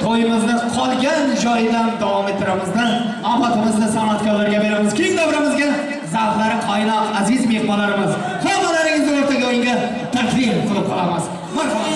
[SPEAKER 5] to'yimizni qolgan joyidan davom ettiramizda, navbatimizni san'atkorlarga beramiz. Keng davramizga zavqlari qaynoq aziz mehmonlarimiz, hammalaringizni o'rtaga o'yinga taklif qilib qolamiz. Marhamat.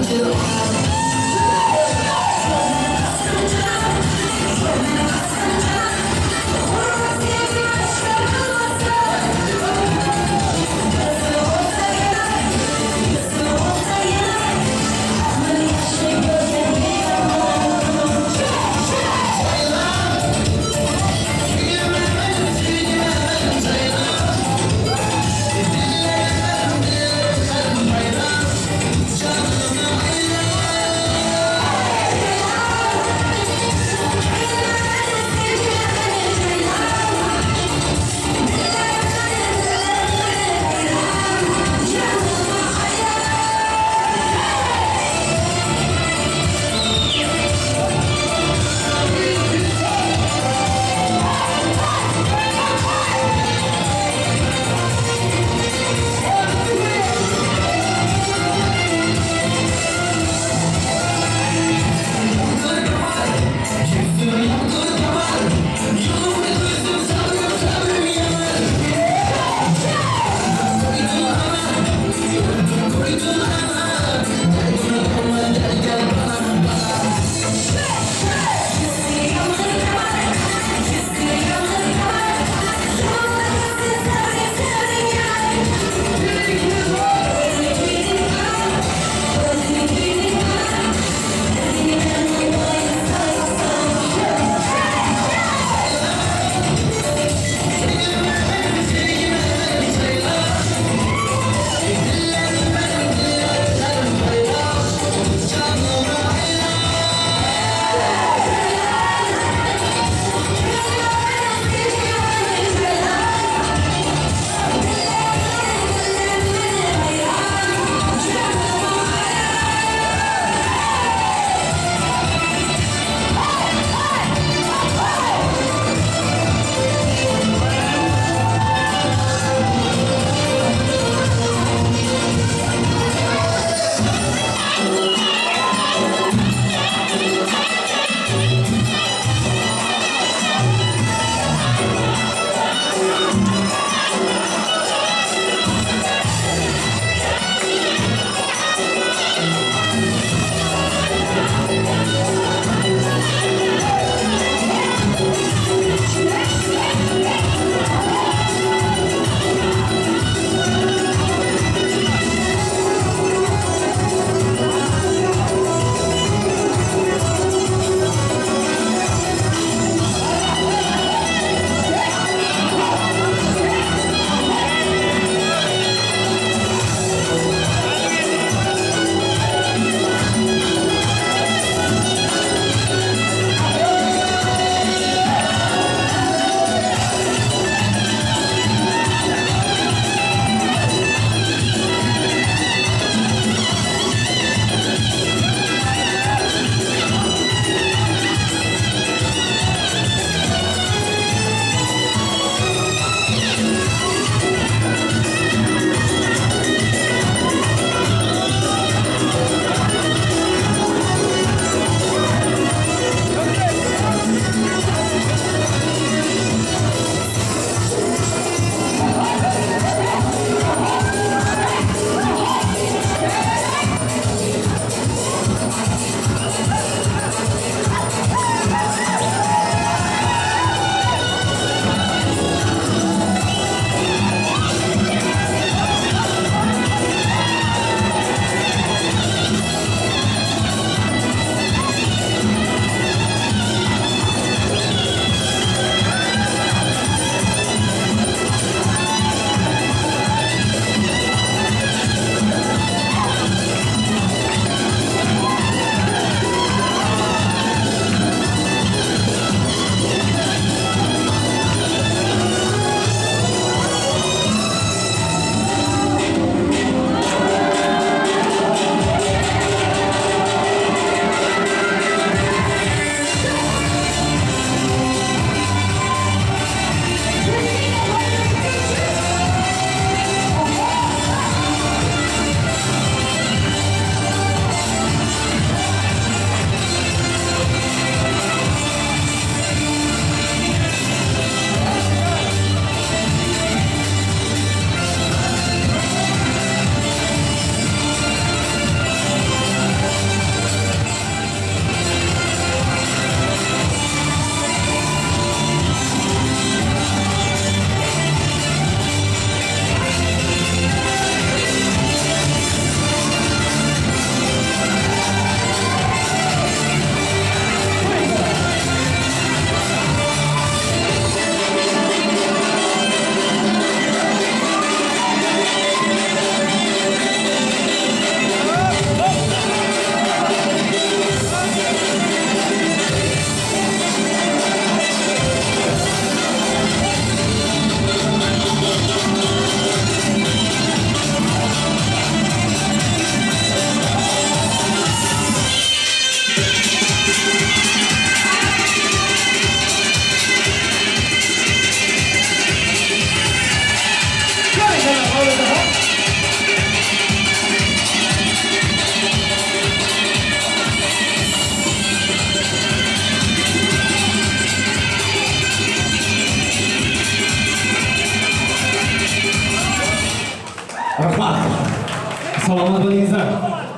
[SPEAKER 3] anjir.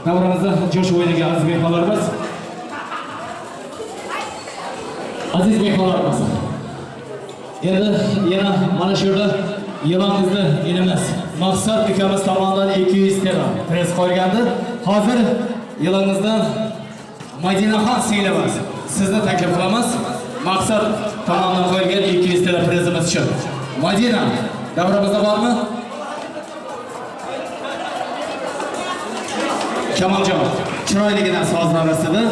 [SPEAKER 5] Davramizda jo'shib o'ynagan aziz mehmonlarimiz. Aziz mehmonlarimiz. Endi yana mana shu yerda yilonimizni inimiz Maqsad ukamiz tomonidan 200 TL press qo'yilgandi. Hozir yilonimizdan Madinaxon singlimiz sizni taklif qilamiz. Maqsad tomonidan qo'yilgan 200 TL prezimiz uchun. Madina davramizda bormi? Kamoljon chiroyligina sozlar ostida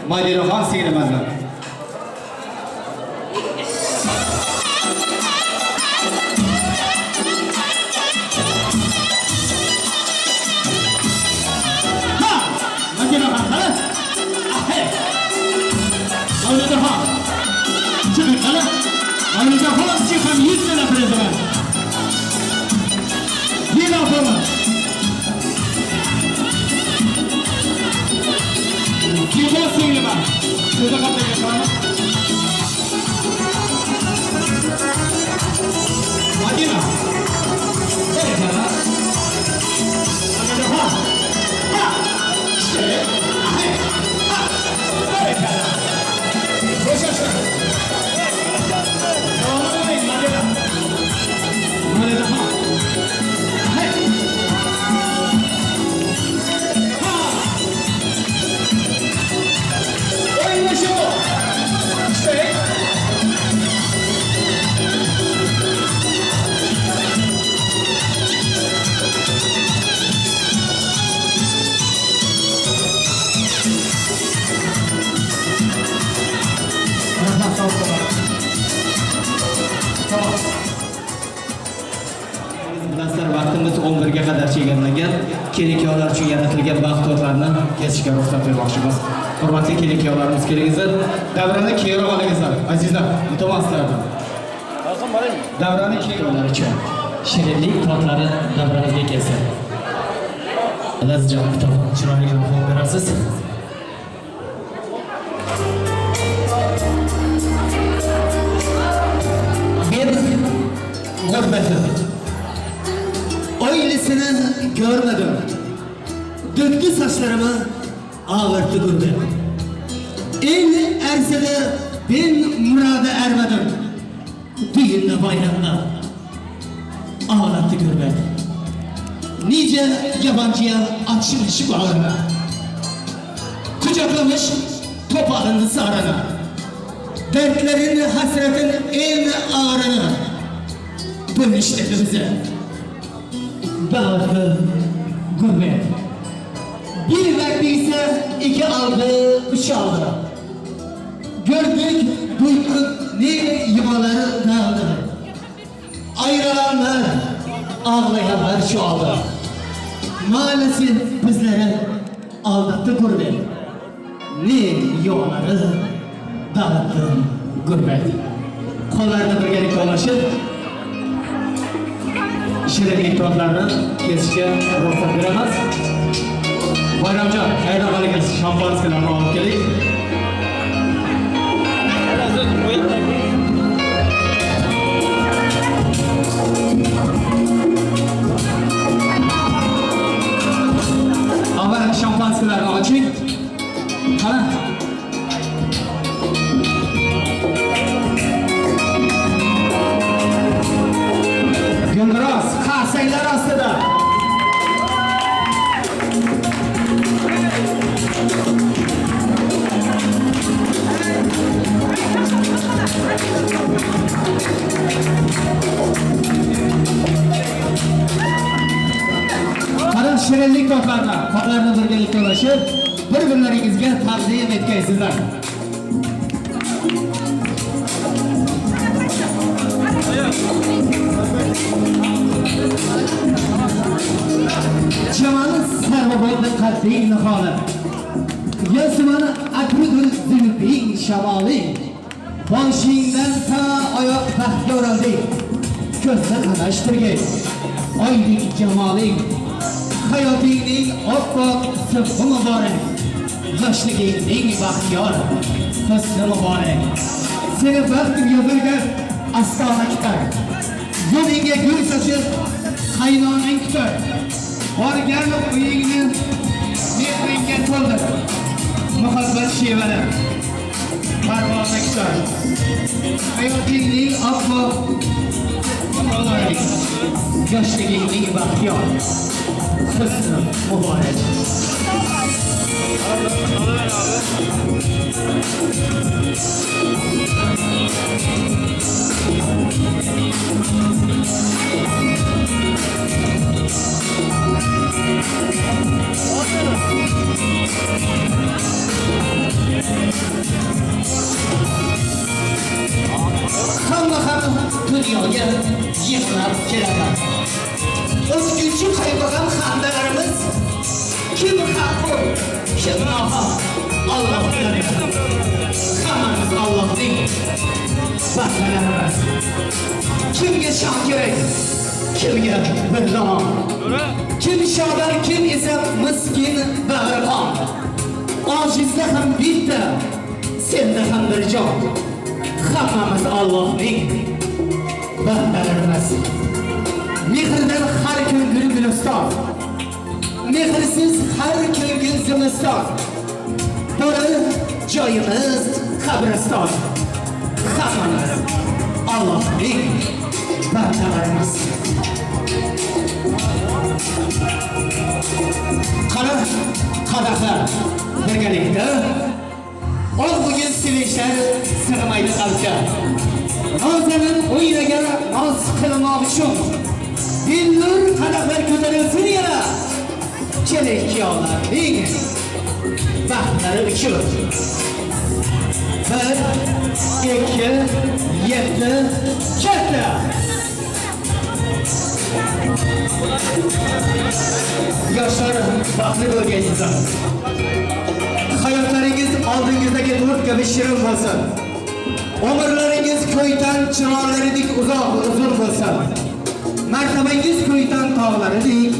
[SPEAKER 5] Madinaxon singlimizni.
[SPEAKER 2] Ha! Madinaxon qani? Ahe! Mavludaxon. Chiqing qani? Mavludaxon uchun ham 100 TL prezi bor. Yil opami.
[SPEAKER 5] Zebo singlimiz. Sizni ham taklif qilamiz. Madina. Barakalla. Madinaxon. Ha! Ishte. Ahe. Ha! Barakalla. Qo'shashdi. Davom eting, Madina. Madinaxon. Ahe. Ha! O'ynashi bu. Ishte. Rahmat, sog' bo'ling. Tamom. Bilasizlar, vaqtimiz 11 ga qadar chegaralangan. Kelin-kuyovlar uchun yaratilgan vaqt tortlarni kesishga ruxsat bermoqchimiz. Hurmatli kelin-kuyovlarimiz, kelingizlar. Davrani keyinroq olingizlar. Azizlar, iltimos sizlardan. Davrani keyinroq
[SPEAKER 1] uchun shirinlik tortlari davramizga kelsin. Lazizjon kitobxon chiroyli fon berasiz.
[SPEAKER 2] Ben gurbetim. Öylesini görmedim. Döktü saçlarımı, ağırttı gurbet. El erse de ben murada ermedim. Düğünde bayramda ağlattı gurbet. Nice yabancıya açmış bağrını. Kucaklamış topalını sarını. Dertlerin, hasretin en ağırını bölüştürdü bize. Dağıttı gurbet. Bir verdiyse iki aldı, üç aldı. Gördük, duyduk ne yuvaları dağıldı. Ayrılanlar, ağlayanlar çoğaldı. Maalesef bizlere aldattı gurbet. Ne yuvaları dağıttı gurbet.
[SPEAKER 5] Qo'llarni birgalikda ulashib, shirinlik tortlarini kesishga ruxsat beramiz. Bayramjon, qayerdan olgan shampanskilarni olib keling. Avval shampanskilarni oching. Qani? Gulroz qarsaklar ostida. Qani shirinlik tortlarni, qo'llarni birgalikda ulashib, bir-birlaringizga taqdim etgaysizlar. Chaman sarva bo'ldi qadding niholi. Yasmani atrigul zulfing shamoli. Boshingdan ta oyoq baxtga o'raldik. Ko'zni qamashtirgay oydek jamoling. Hayotingning oppoq subhi muborak. Yoshligingning baxtiyor husni muborak. Seni baxtim yozilgan astona kutar. Yo'lingga gul sochib qaynonang kutar. Borgan uyingni mehring Gullarga to'ldir muhabbat shevalari. Parvona kishar. Hayotingning oppoq muborak, yoshligingning baxtiyor, husni muborak. Hamma ham dunyoga yig'lab keladi. O'zguncha qayg'urgan xandalarimiz kim haq, kim nohaq, Alloh biladi. Hammamiz Allohning bandalarimiz. Kimga shon kerak, kimga bir zamon. Kim shodar, kim esa miskin bag'riqon. Ojizda ham bitta, senda ham bir jon. Hammamiz Allohning bandalarimiz. Mehrdan har kun gul guliston, mehrsiz har kungi zimiston. Bori joyimiz qabriston. Hammamiz Allohning bandalarimiz. Qara qadahlar birgalikda bugun sevinchlar sig'maydi qalbga. Nozanin o'ynagan noz qilmoq uchun billur qadahlar ko'tarilsin yana. Kelin kuyovlarning baxtlari uchun. 1, 2, 7, katta. Yoshlar baxtli bo'lgaysizlar. Hayotlaringiz oldingizdagi to'rt kabi shirin bo'lsin. Umrlaringiz ko'ytan chirollaridek uzoq uzun bo'lsin. Martabangiz ko'ytan tog'laridek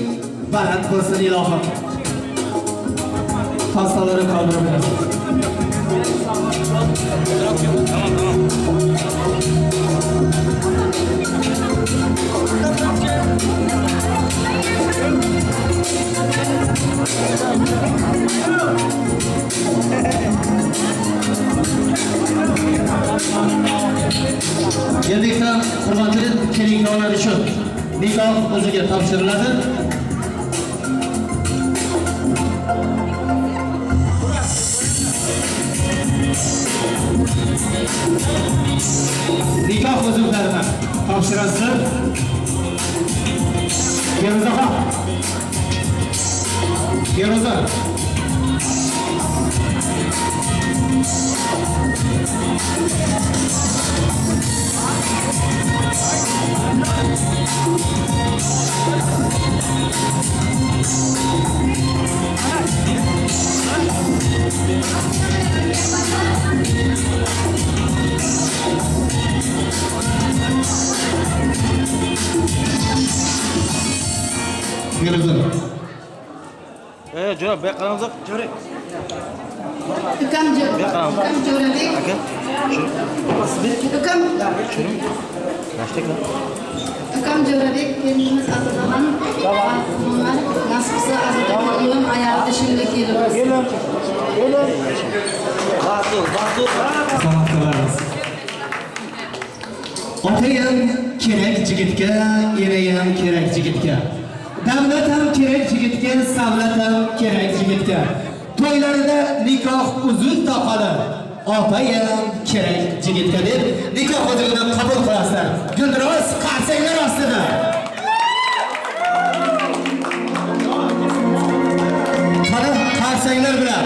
[SPEAKER 5] baland bo'lsin ilohim. Pastaları kaldırabiliriz.
[SPEAKER 7] Tamam.
[SPEAKER 5] Endilikda hurmatli kelin-kuyovlar uchun nikoh o'ziga topshiriladi. Nikoh uzuklarini topshirasizlar. Feruzaxon. Feruza. Feruza.
[SPEAKER 7] Jo'ra, bu yoqqa qarangizlar, Jo'ra.
[SPEAKER 6] Ukam Jo'rabek.
[SPEAKER 7] Aka,
[SPEAKER 6] Ukam. Ukam Jo'rabek, kelinimiz Azodaxon. Nasib qilsa Azodaxon o'g'lim ayoli shunga kelamiz.
[SPEAKER 7] Kelin. Kelin. Baxtli, baxtli.
[SPEAKER 5] Salom qilamiz. Otayam kerak yigitga, enayam kerak yigitga. Davlat ham kerak yigitga, savlat ham kerak yigitga. To'ylarida nikoh uzun topadi. Opayam kerak yigitga deb nikoh uzugini qabul qilasizlar. Guldiroz qarsaklar ostida. Qani qarsaklar bilan.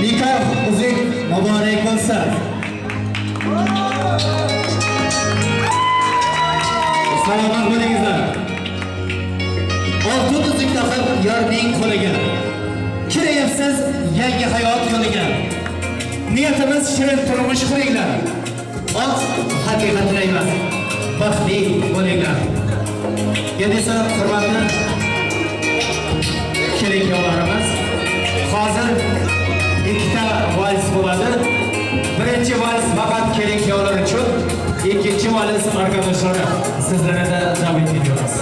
[SPEAKER 5] Nikoh uzuk muborak bo'lsin. Salomat bo'lingizlar. Oltin uzuk taqib yorning qo'liga. Kirayapsiz yangi hayot yo'liga. Niyatimiz shirin turmush quringlar. Oq haqiqat tilaymiz. Baxtli bo'linglar. Endi esa hurmatli kelin-kuyovlarimiz, hozir ikkita vals bo'ladi. Birinchi vals faqat kelin-kuyovlar uchun, ikkinchi vals arkadaşları sizlere de davet ediyoruz.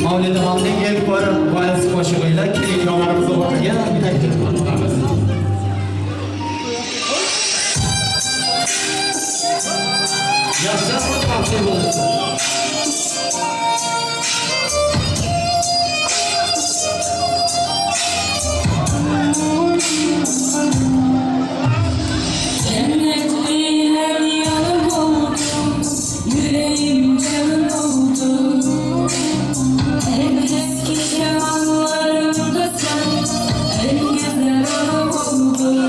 [SPEAKER 5] Mavlidaxonning ilk bor vals qo'shig'i ila kelinlarimizni o'rtaga taklif qilamiz. Yoshlar baxtli bo'lsin.
[SPEAKER 4] Cennet her yanım oldu, yüreğim canım oldu. En eski zamanlarımda sen en güzel anım oldun.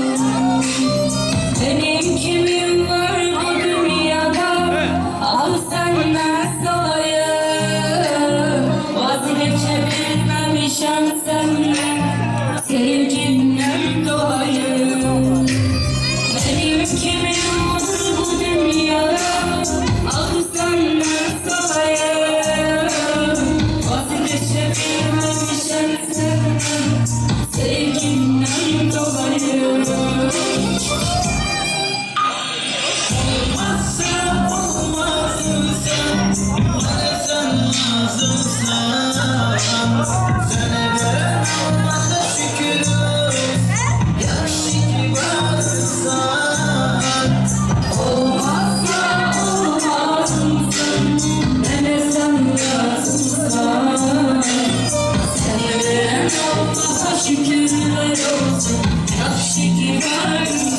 [SPEAKER 4] Benim kimim var bu dünyada, al senden dolayı. Vazgeçebilmemişim senden, sevgimden dolayı. Benim kimim var bu dünyada, al senden dolayı. Vazgeçebilmemişim senden, sevgimden dolayı.
[SPEAKER 3] Olmazsa olmazsın sen, bana sen lazımsın. Sana veren Allah'a şükür, yaxşı ki varsın.
[SPEAKER 4] Olmazsa olmazsın, bana sen lazımsın. Seni veren Allah'a şükürler olsun, yaxşı ki varsın.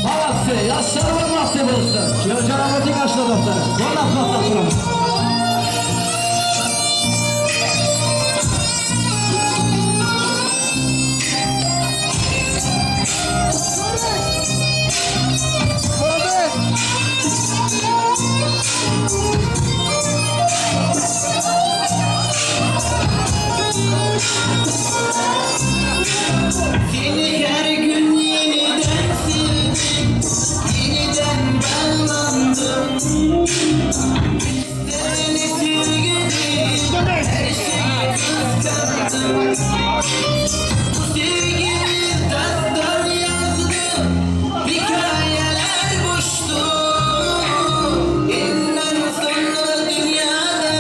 [SPEAKER 1] Baxtli, yoshlar baxtli bo'lsin.
[SPEAKER 5] Kuyovjo'ramizning ashula do'stlari, qo'llab-quvvatlab turamiz.
[SPEAKER 3] Seni her gün yeniden sevdim, yeniden bağlandım. Seni sevgilim, her şeyi kıskandım. Bu sevgimiz dastan yazdı, hikayeler boştu. Inden sonra dünyada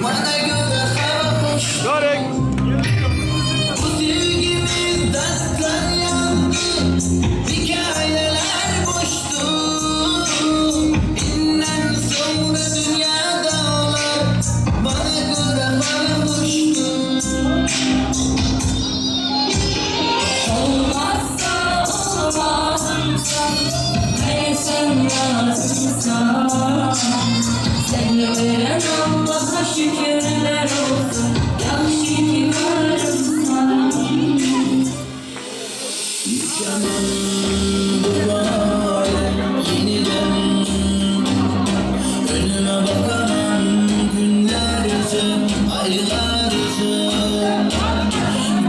[SPEAKER 3] bana göre hava hoştu. Bu sevgimiz dastan yazdı, hikayeler boştu. Inden sonra dünyada olan bana göre hava hoştu.
[SPEAKER 4] Olmazsa olmazsın, bana sen lazımsın. Seni veren Allah'a şükürler olsun, yaxşı ki varsın.
[SPEAKER 3] Yıkamam bu hale yeniden, önüme bakamam günlerce, aylarca.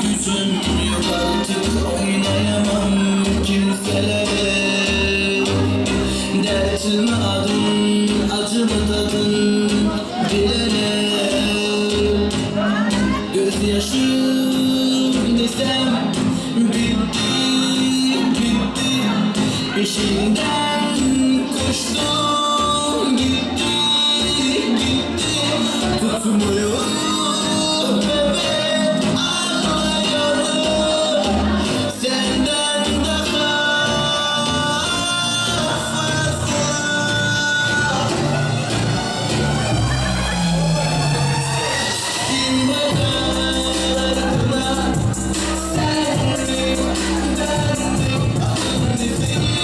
[SPEAKER 3] Gücüm yok artık, oynayamam kimselere. Dertime adın, acımı tadın bilerek. Gözyaşım desem bitti, bitti. Peşinden koştum, gitti, gitti. Tutmuyor, evet ağlıyorum. Senden daha fazla. Bacaklarına sen mi, ben mi, adın ne senin?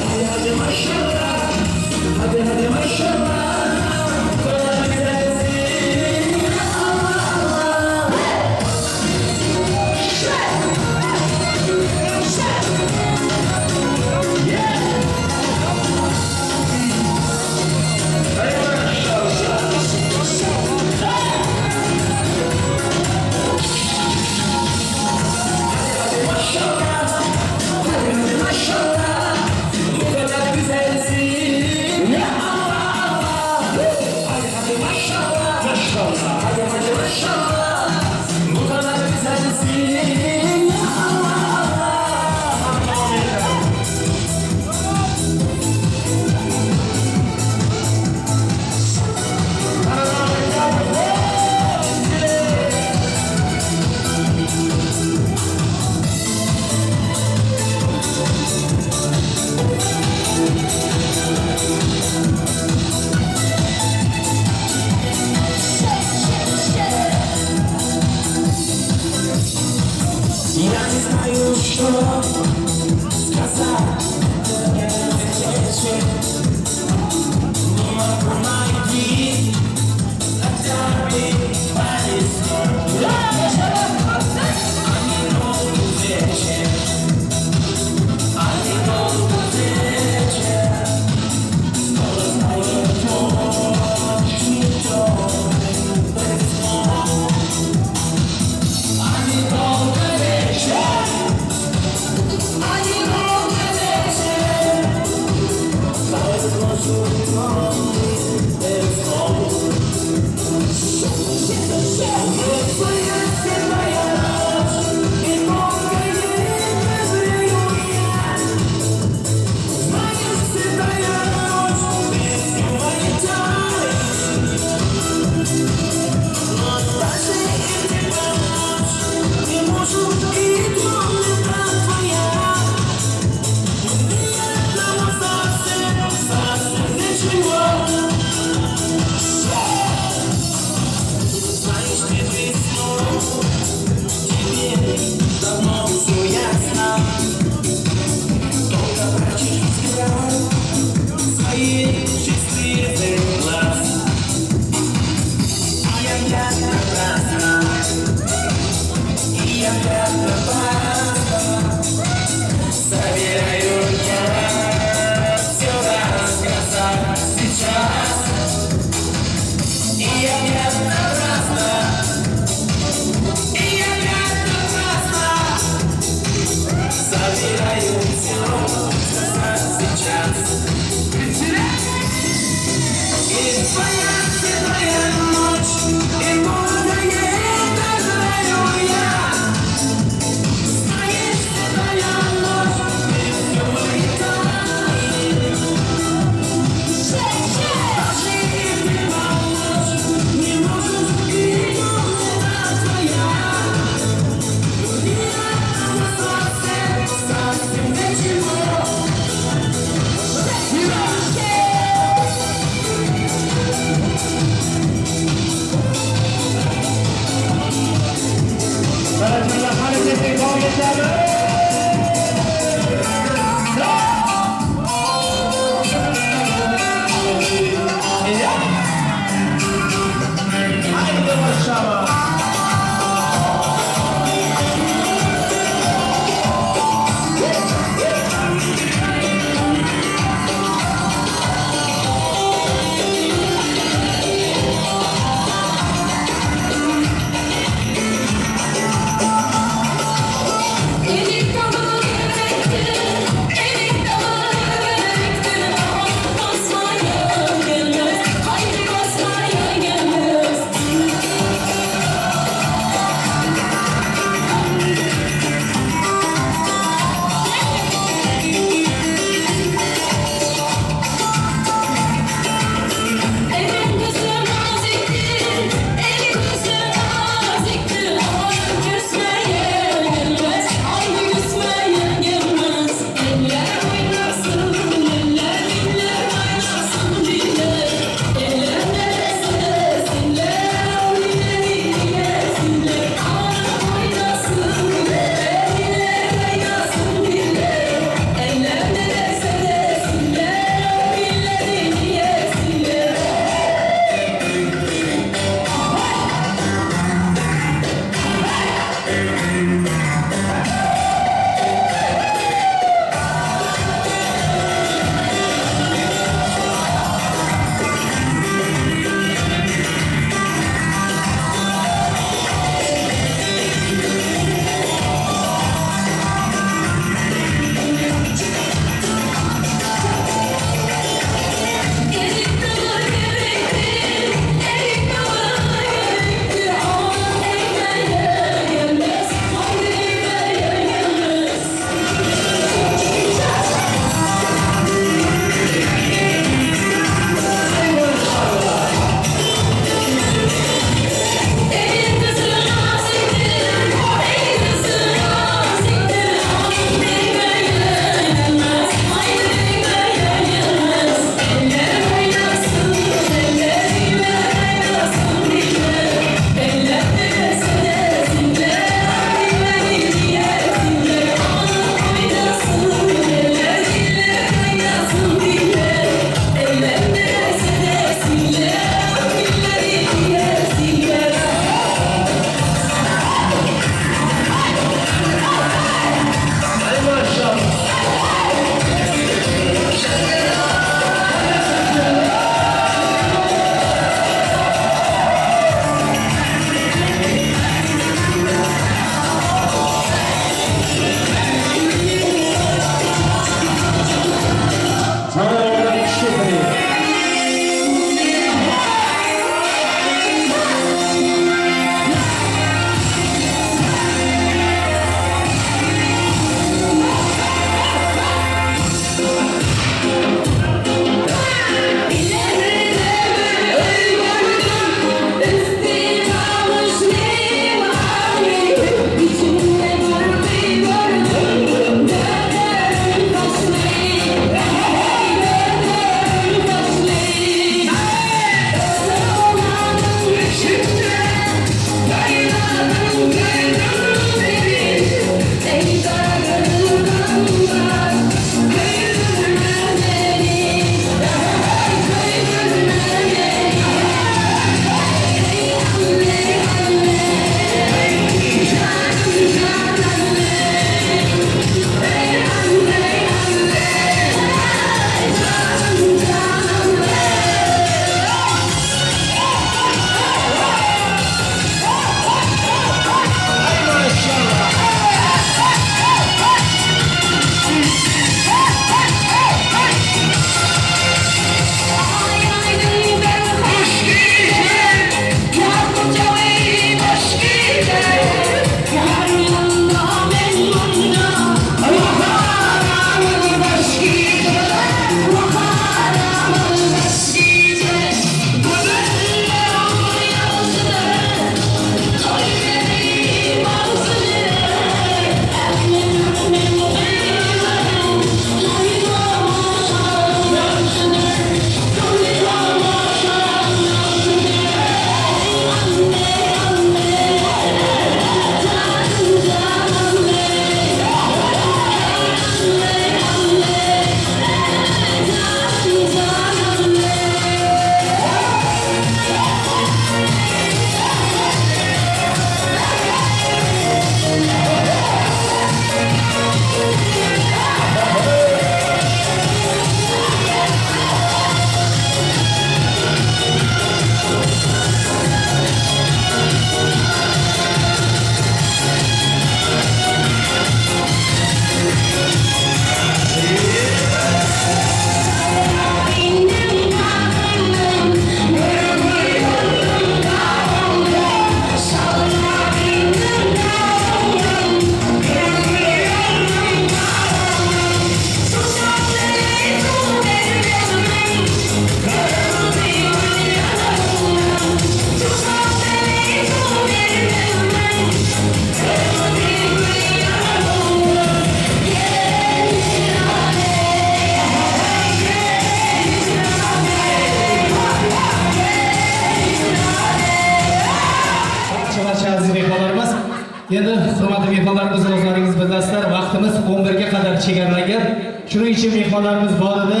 [SPEAKER 5] Endi hurmatli mehmonlarimiz, o'zlaringiz bilasizlar, vaqtimiz 11 ga qadar chegaralangan. Shuning uchun mehmonlarimiz borida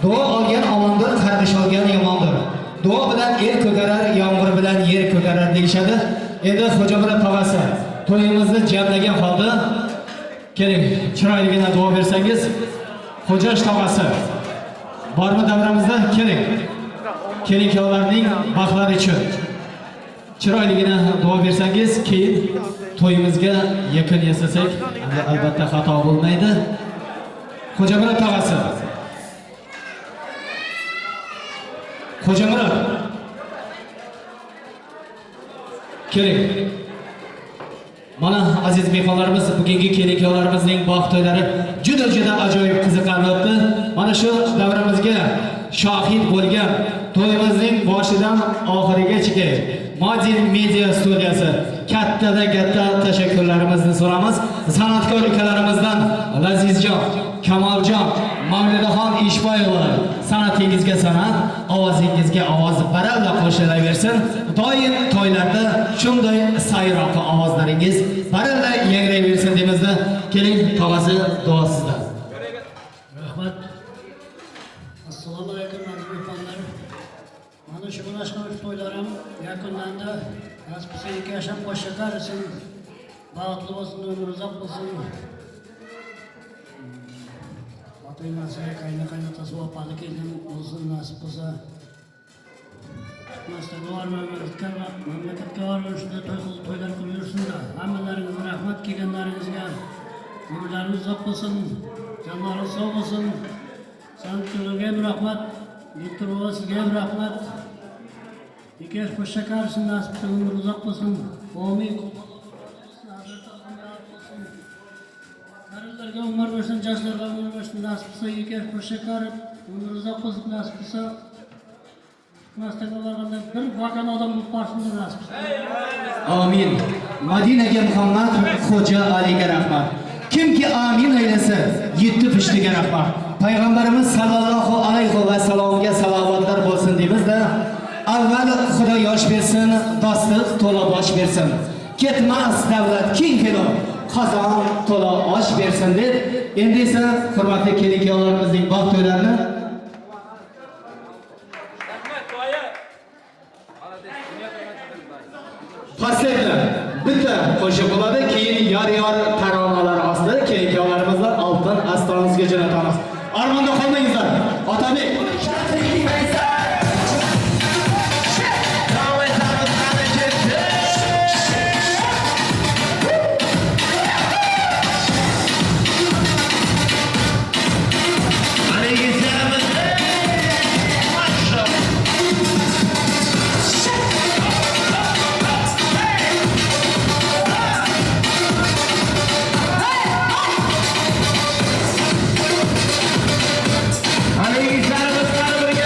[SPEAKER 5] duo olgan omondir, qarg'ish olgan yomondir. Duo bilan er ko'karar, yomg'ir bilan yer ko'karar deyishadi. Endi Xo'jamurod tog'asi to'yimizni jamlagan holda keling, chiroyligina duo bersangiz. Xo'jash tog'asi bormi davramizda? Keling. Keling kuyovlarning baxtlari uchun chiroyligina duo bersangiz, keyin to'yimizga yakun yasasak, albatta xato bo'lmaydi. Xo'jamurod tog'asi. Xo'jamurod. Keling. Mana aziz mehmonlarimiz, bugungi kelin kuyovlarimizning baxt to'ylari juda-juda ajoyib qiziqarli o'tdi. Mana shu davramizga shohid bo'lgan to'yimizning boshidan oxirigacha Model Media studiyasi kattadan katta tashakkurlarimizni so'ramiz. San'atkor ukalarimizdan Lazizjon, Kamoljon, Mavlidaxon Ishboyevalar san'atingizga san'at, ovozingizga ovoz baralla qo'shilaversin. Doim to'ylarda shunday sayroqi ovozlaringiz baralla yangrayversin deymizda. Keling, tog'asi duosizda.
[SPEAKER 8] Rahmat. Assalomu alaykum aziz mehmonlar. Mana shu munashqar to'ylarim yakunlandi. Nasib bo'lsa ikki yashab qo'sha qarisin. Baxtli bo'lsin, umri uzoq bo'lsin. Ota-onasiga, qayna-qaynotasi, opali kelin bo'lsin, nasib bo'lsa. Tutmasdan var mamlakatga bormay shunday to'y qilib to'ylar qilib yursinlar. Hammalaringizga rahmat kelganlaringizga. Umrlaringiz uzoq bo'lsin, jonlaringiz sog' bo'lsin. San'atkorlarga ham rahmat, doktor bova sizga ham rahmat. Ikki yosh qo'sha qarisin, nasib qilsin, umri uzoq bo'lsin. Amin. Qarilarga umr bersin, yoshlarga umr bersin, nasib qilsa ikki yosh qo'sha qarib, umri uzoq bo'lsin, nasib qilsa. Tutmasdan borganda bir vagon odam bo'lib borsin nasib qilsa.
[SPEAKER 5] Amin. Madinaga Muhammad Xo'ja Aliga rahmat. Kimki amin aylasa, yetti pushtiga rahmat. Payg'ambarimiz sallallohu alayhi va sallamga salovatlar bo'lsin deymizda, avval Xudo yosh bersin, do'stlik to'la bosh bersin. Ketmas davlat keng filo, qozon to'la osh bersin deb, endi esa hurmatli kelin kuyovlarimizning baxt to'ylarini Pastelda bitta qo'shiq bo'ladi, keyin yor-yor taronalar ostida kelin kuyovlarimizni oltin astonimizga jo'natamiz. Armonda qolmangizlar. Otabek.
[SPEAKER 3] Hali yigitlarimiz qani birga.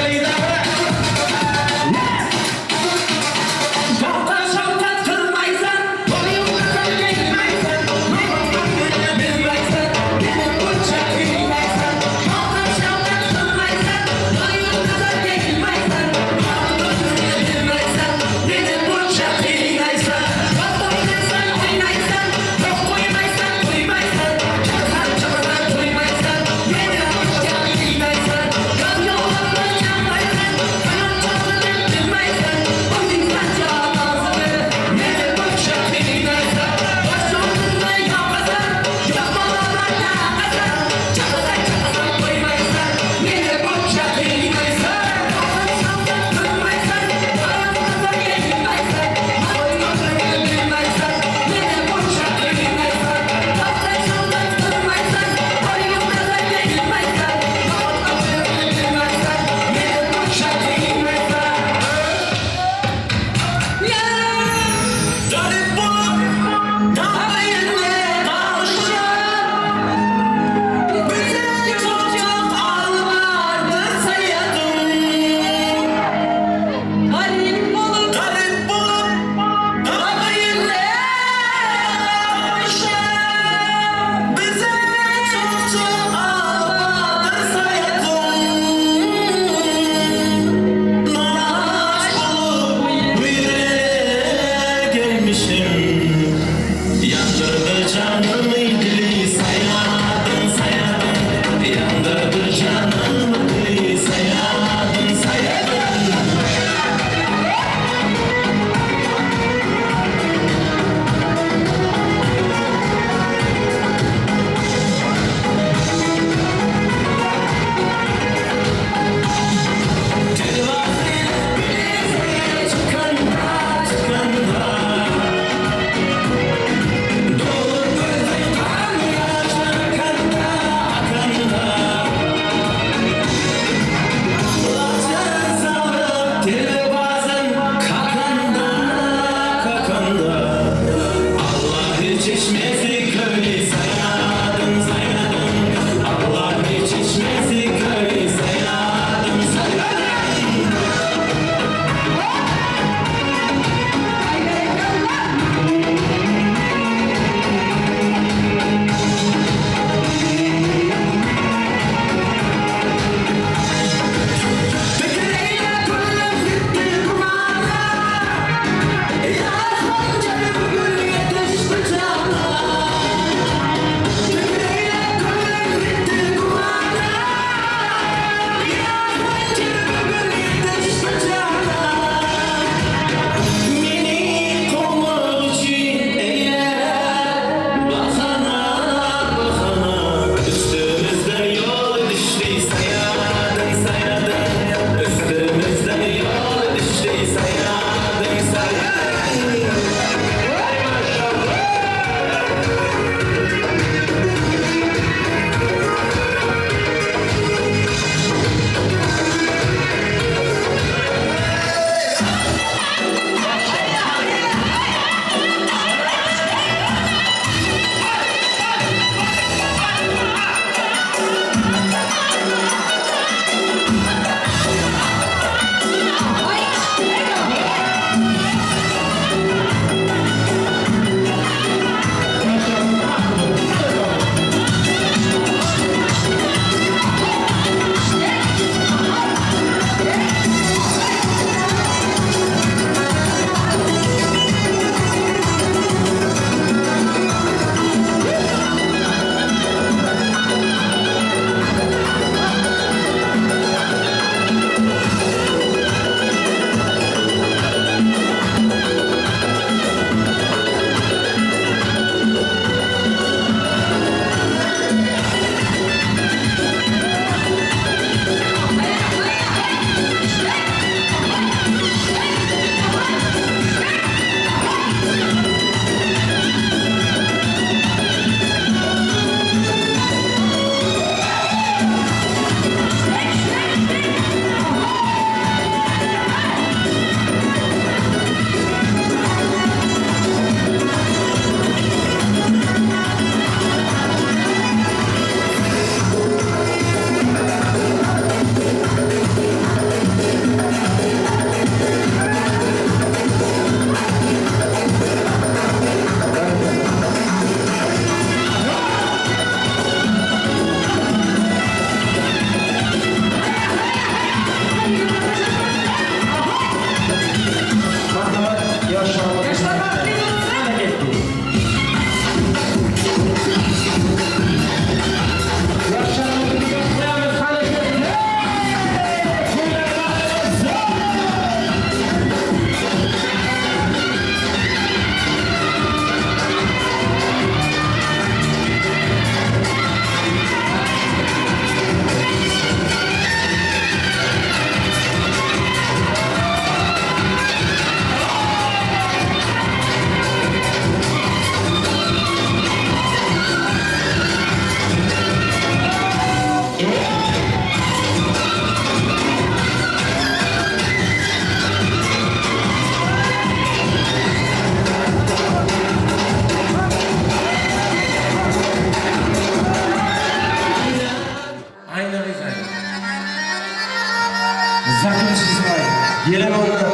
[SPEAKER 9] Закрытый. Gelen orada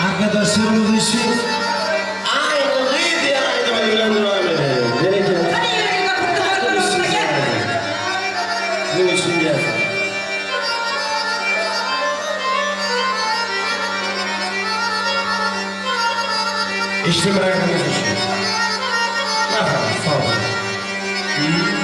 [SPEAKER 9] arkadaşlarımız için aynı diye aynı evlendirmem beni. Bereket. Sizin için gelsin. İşte bırakınız için. Merhaba, sağ olun. Yürüyüşüm.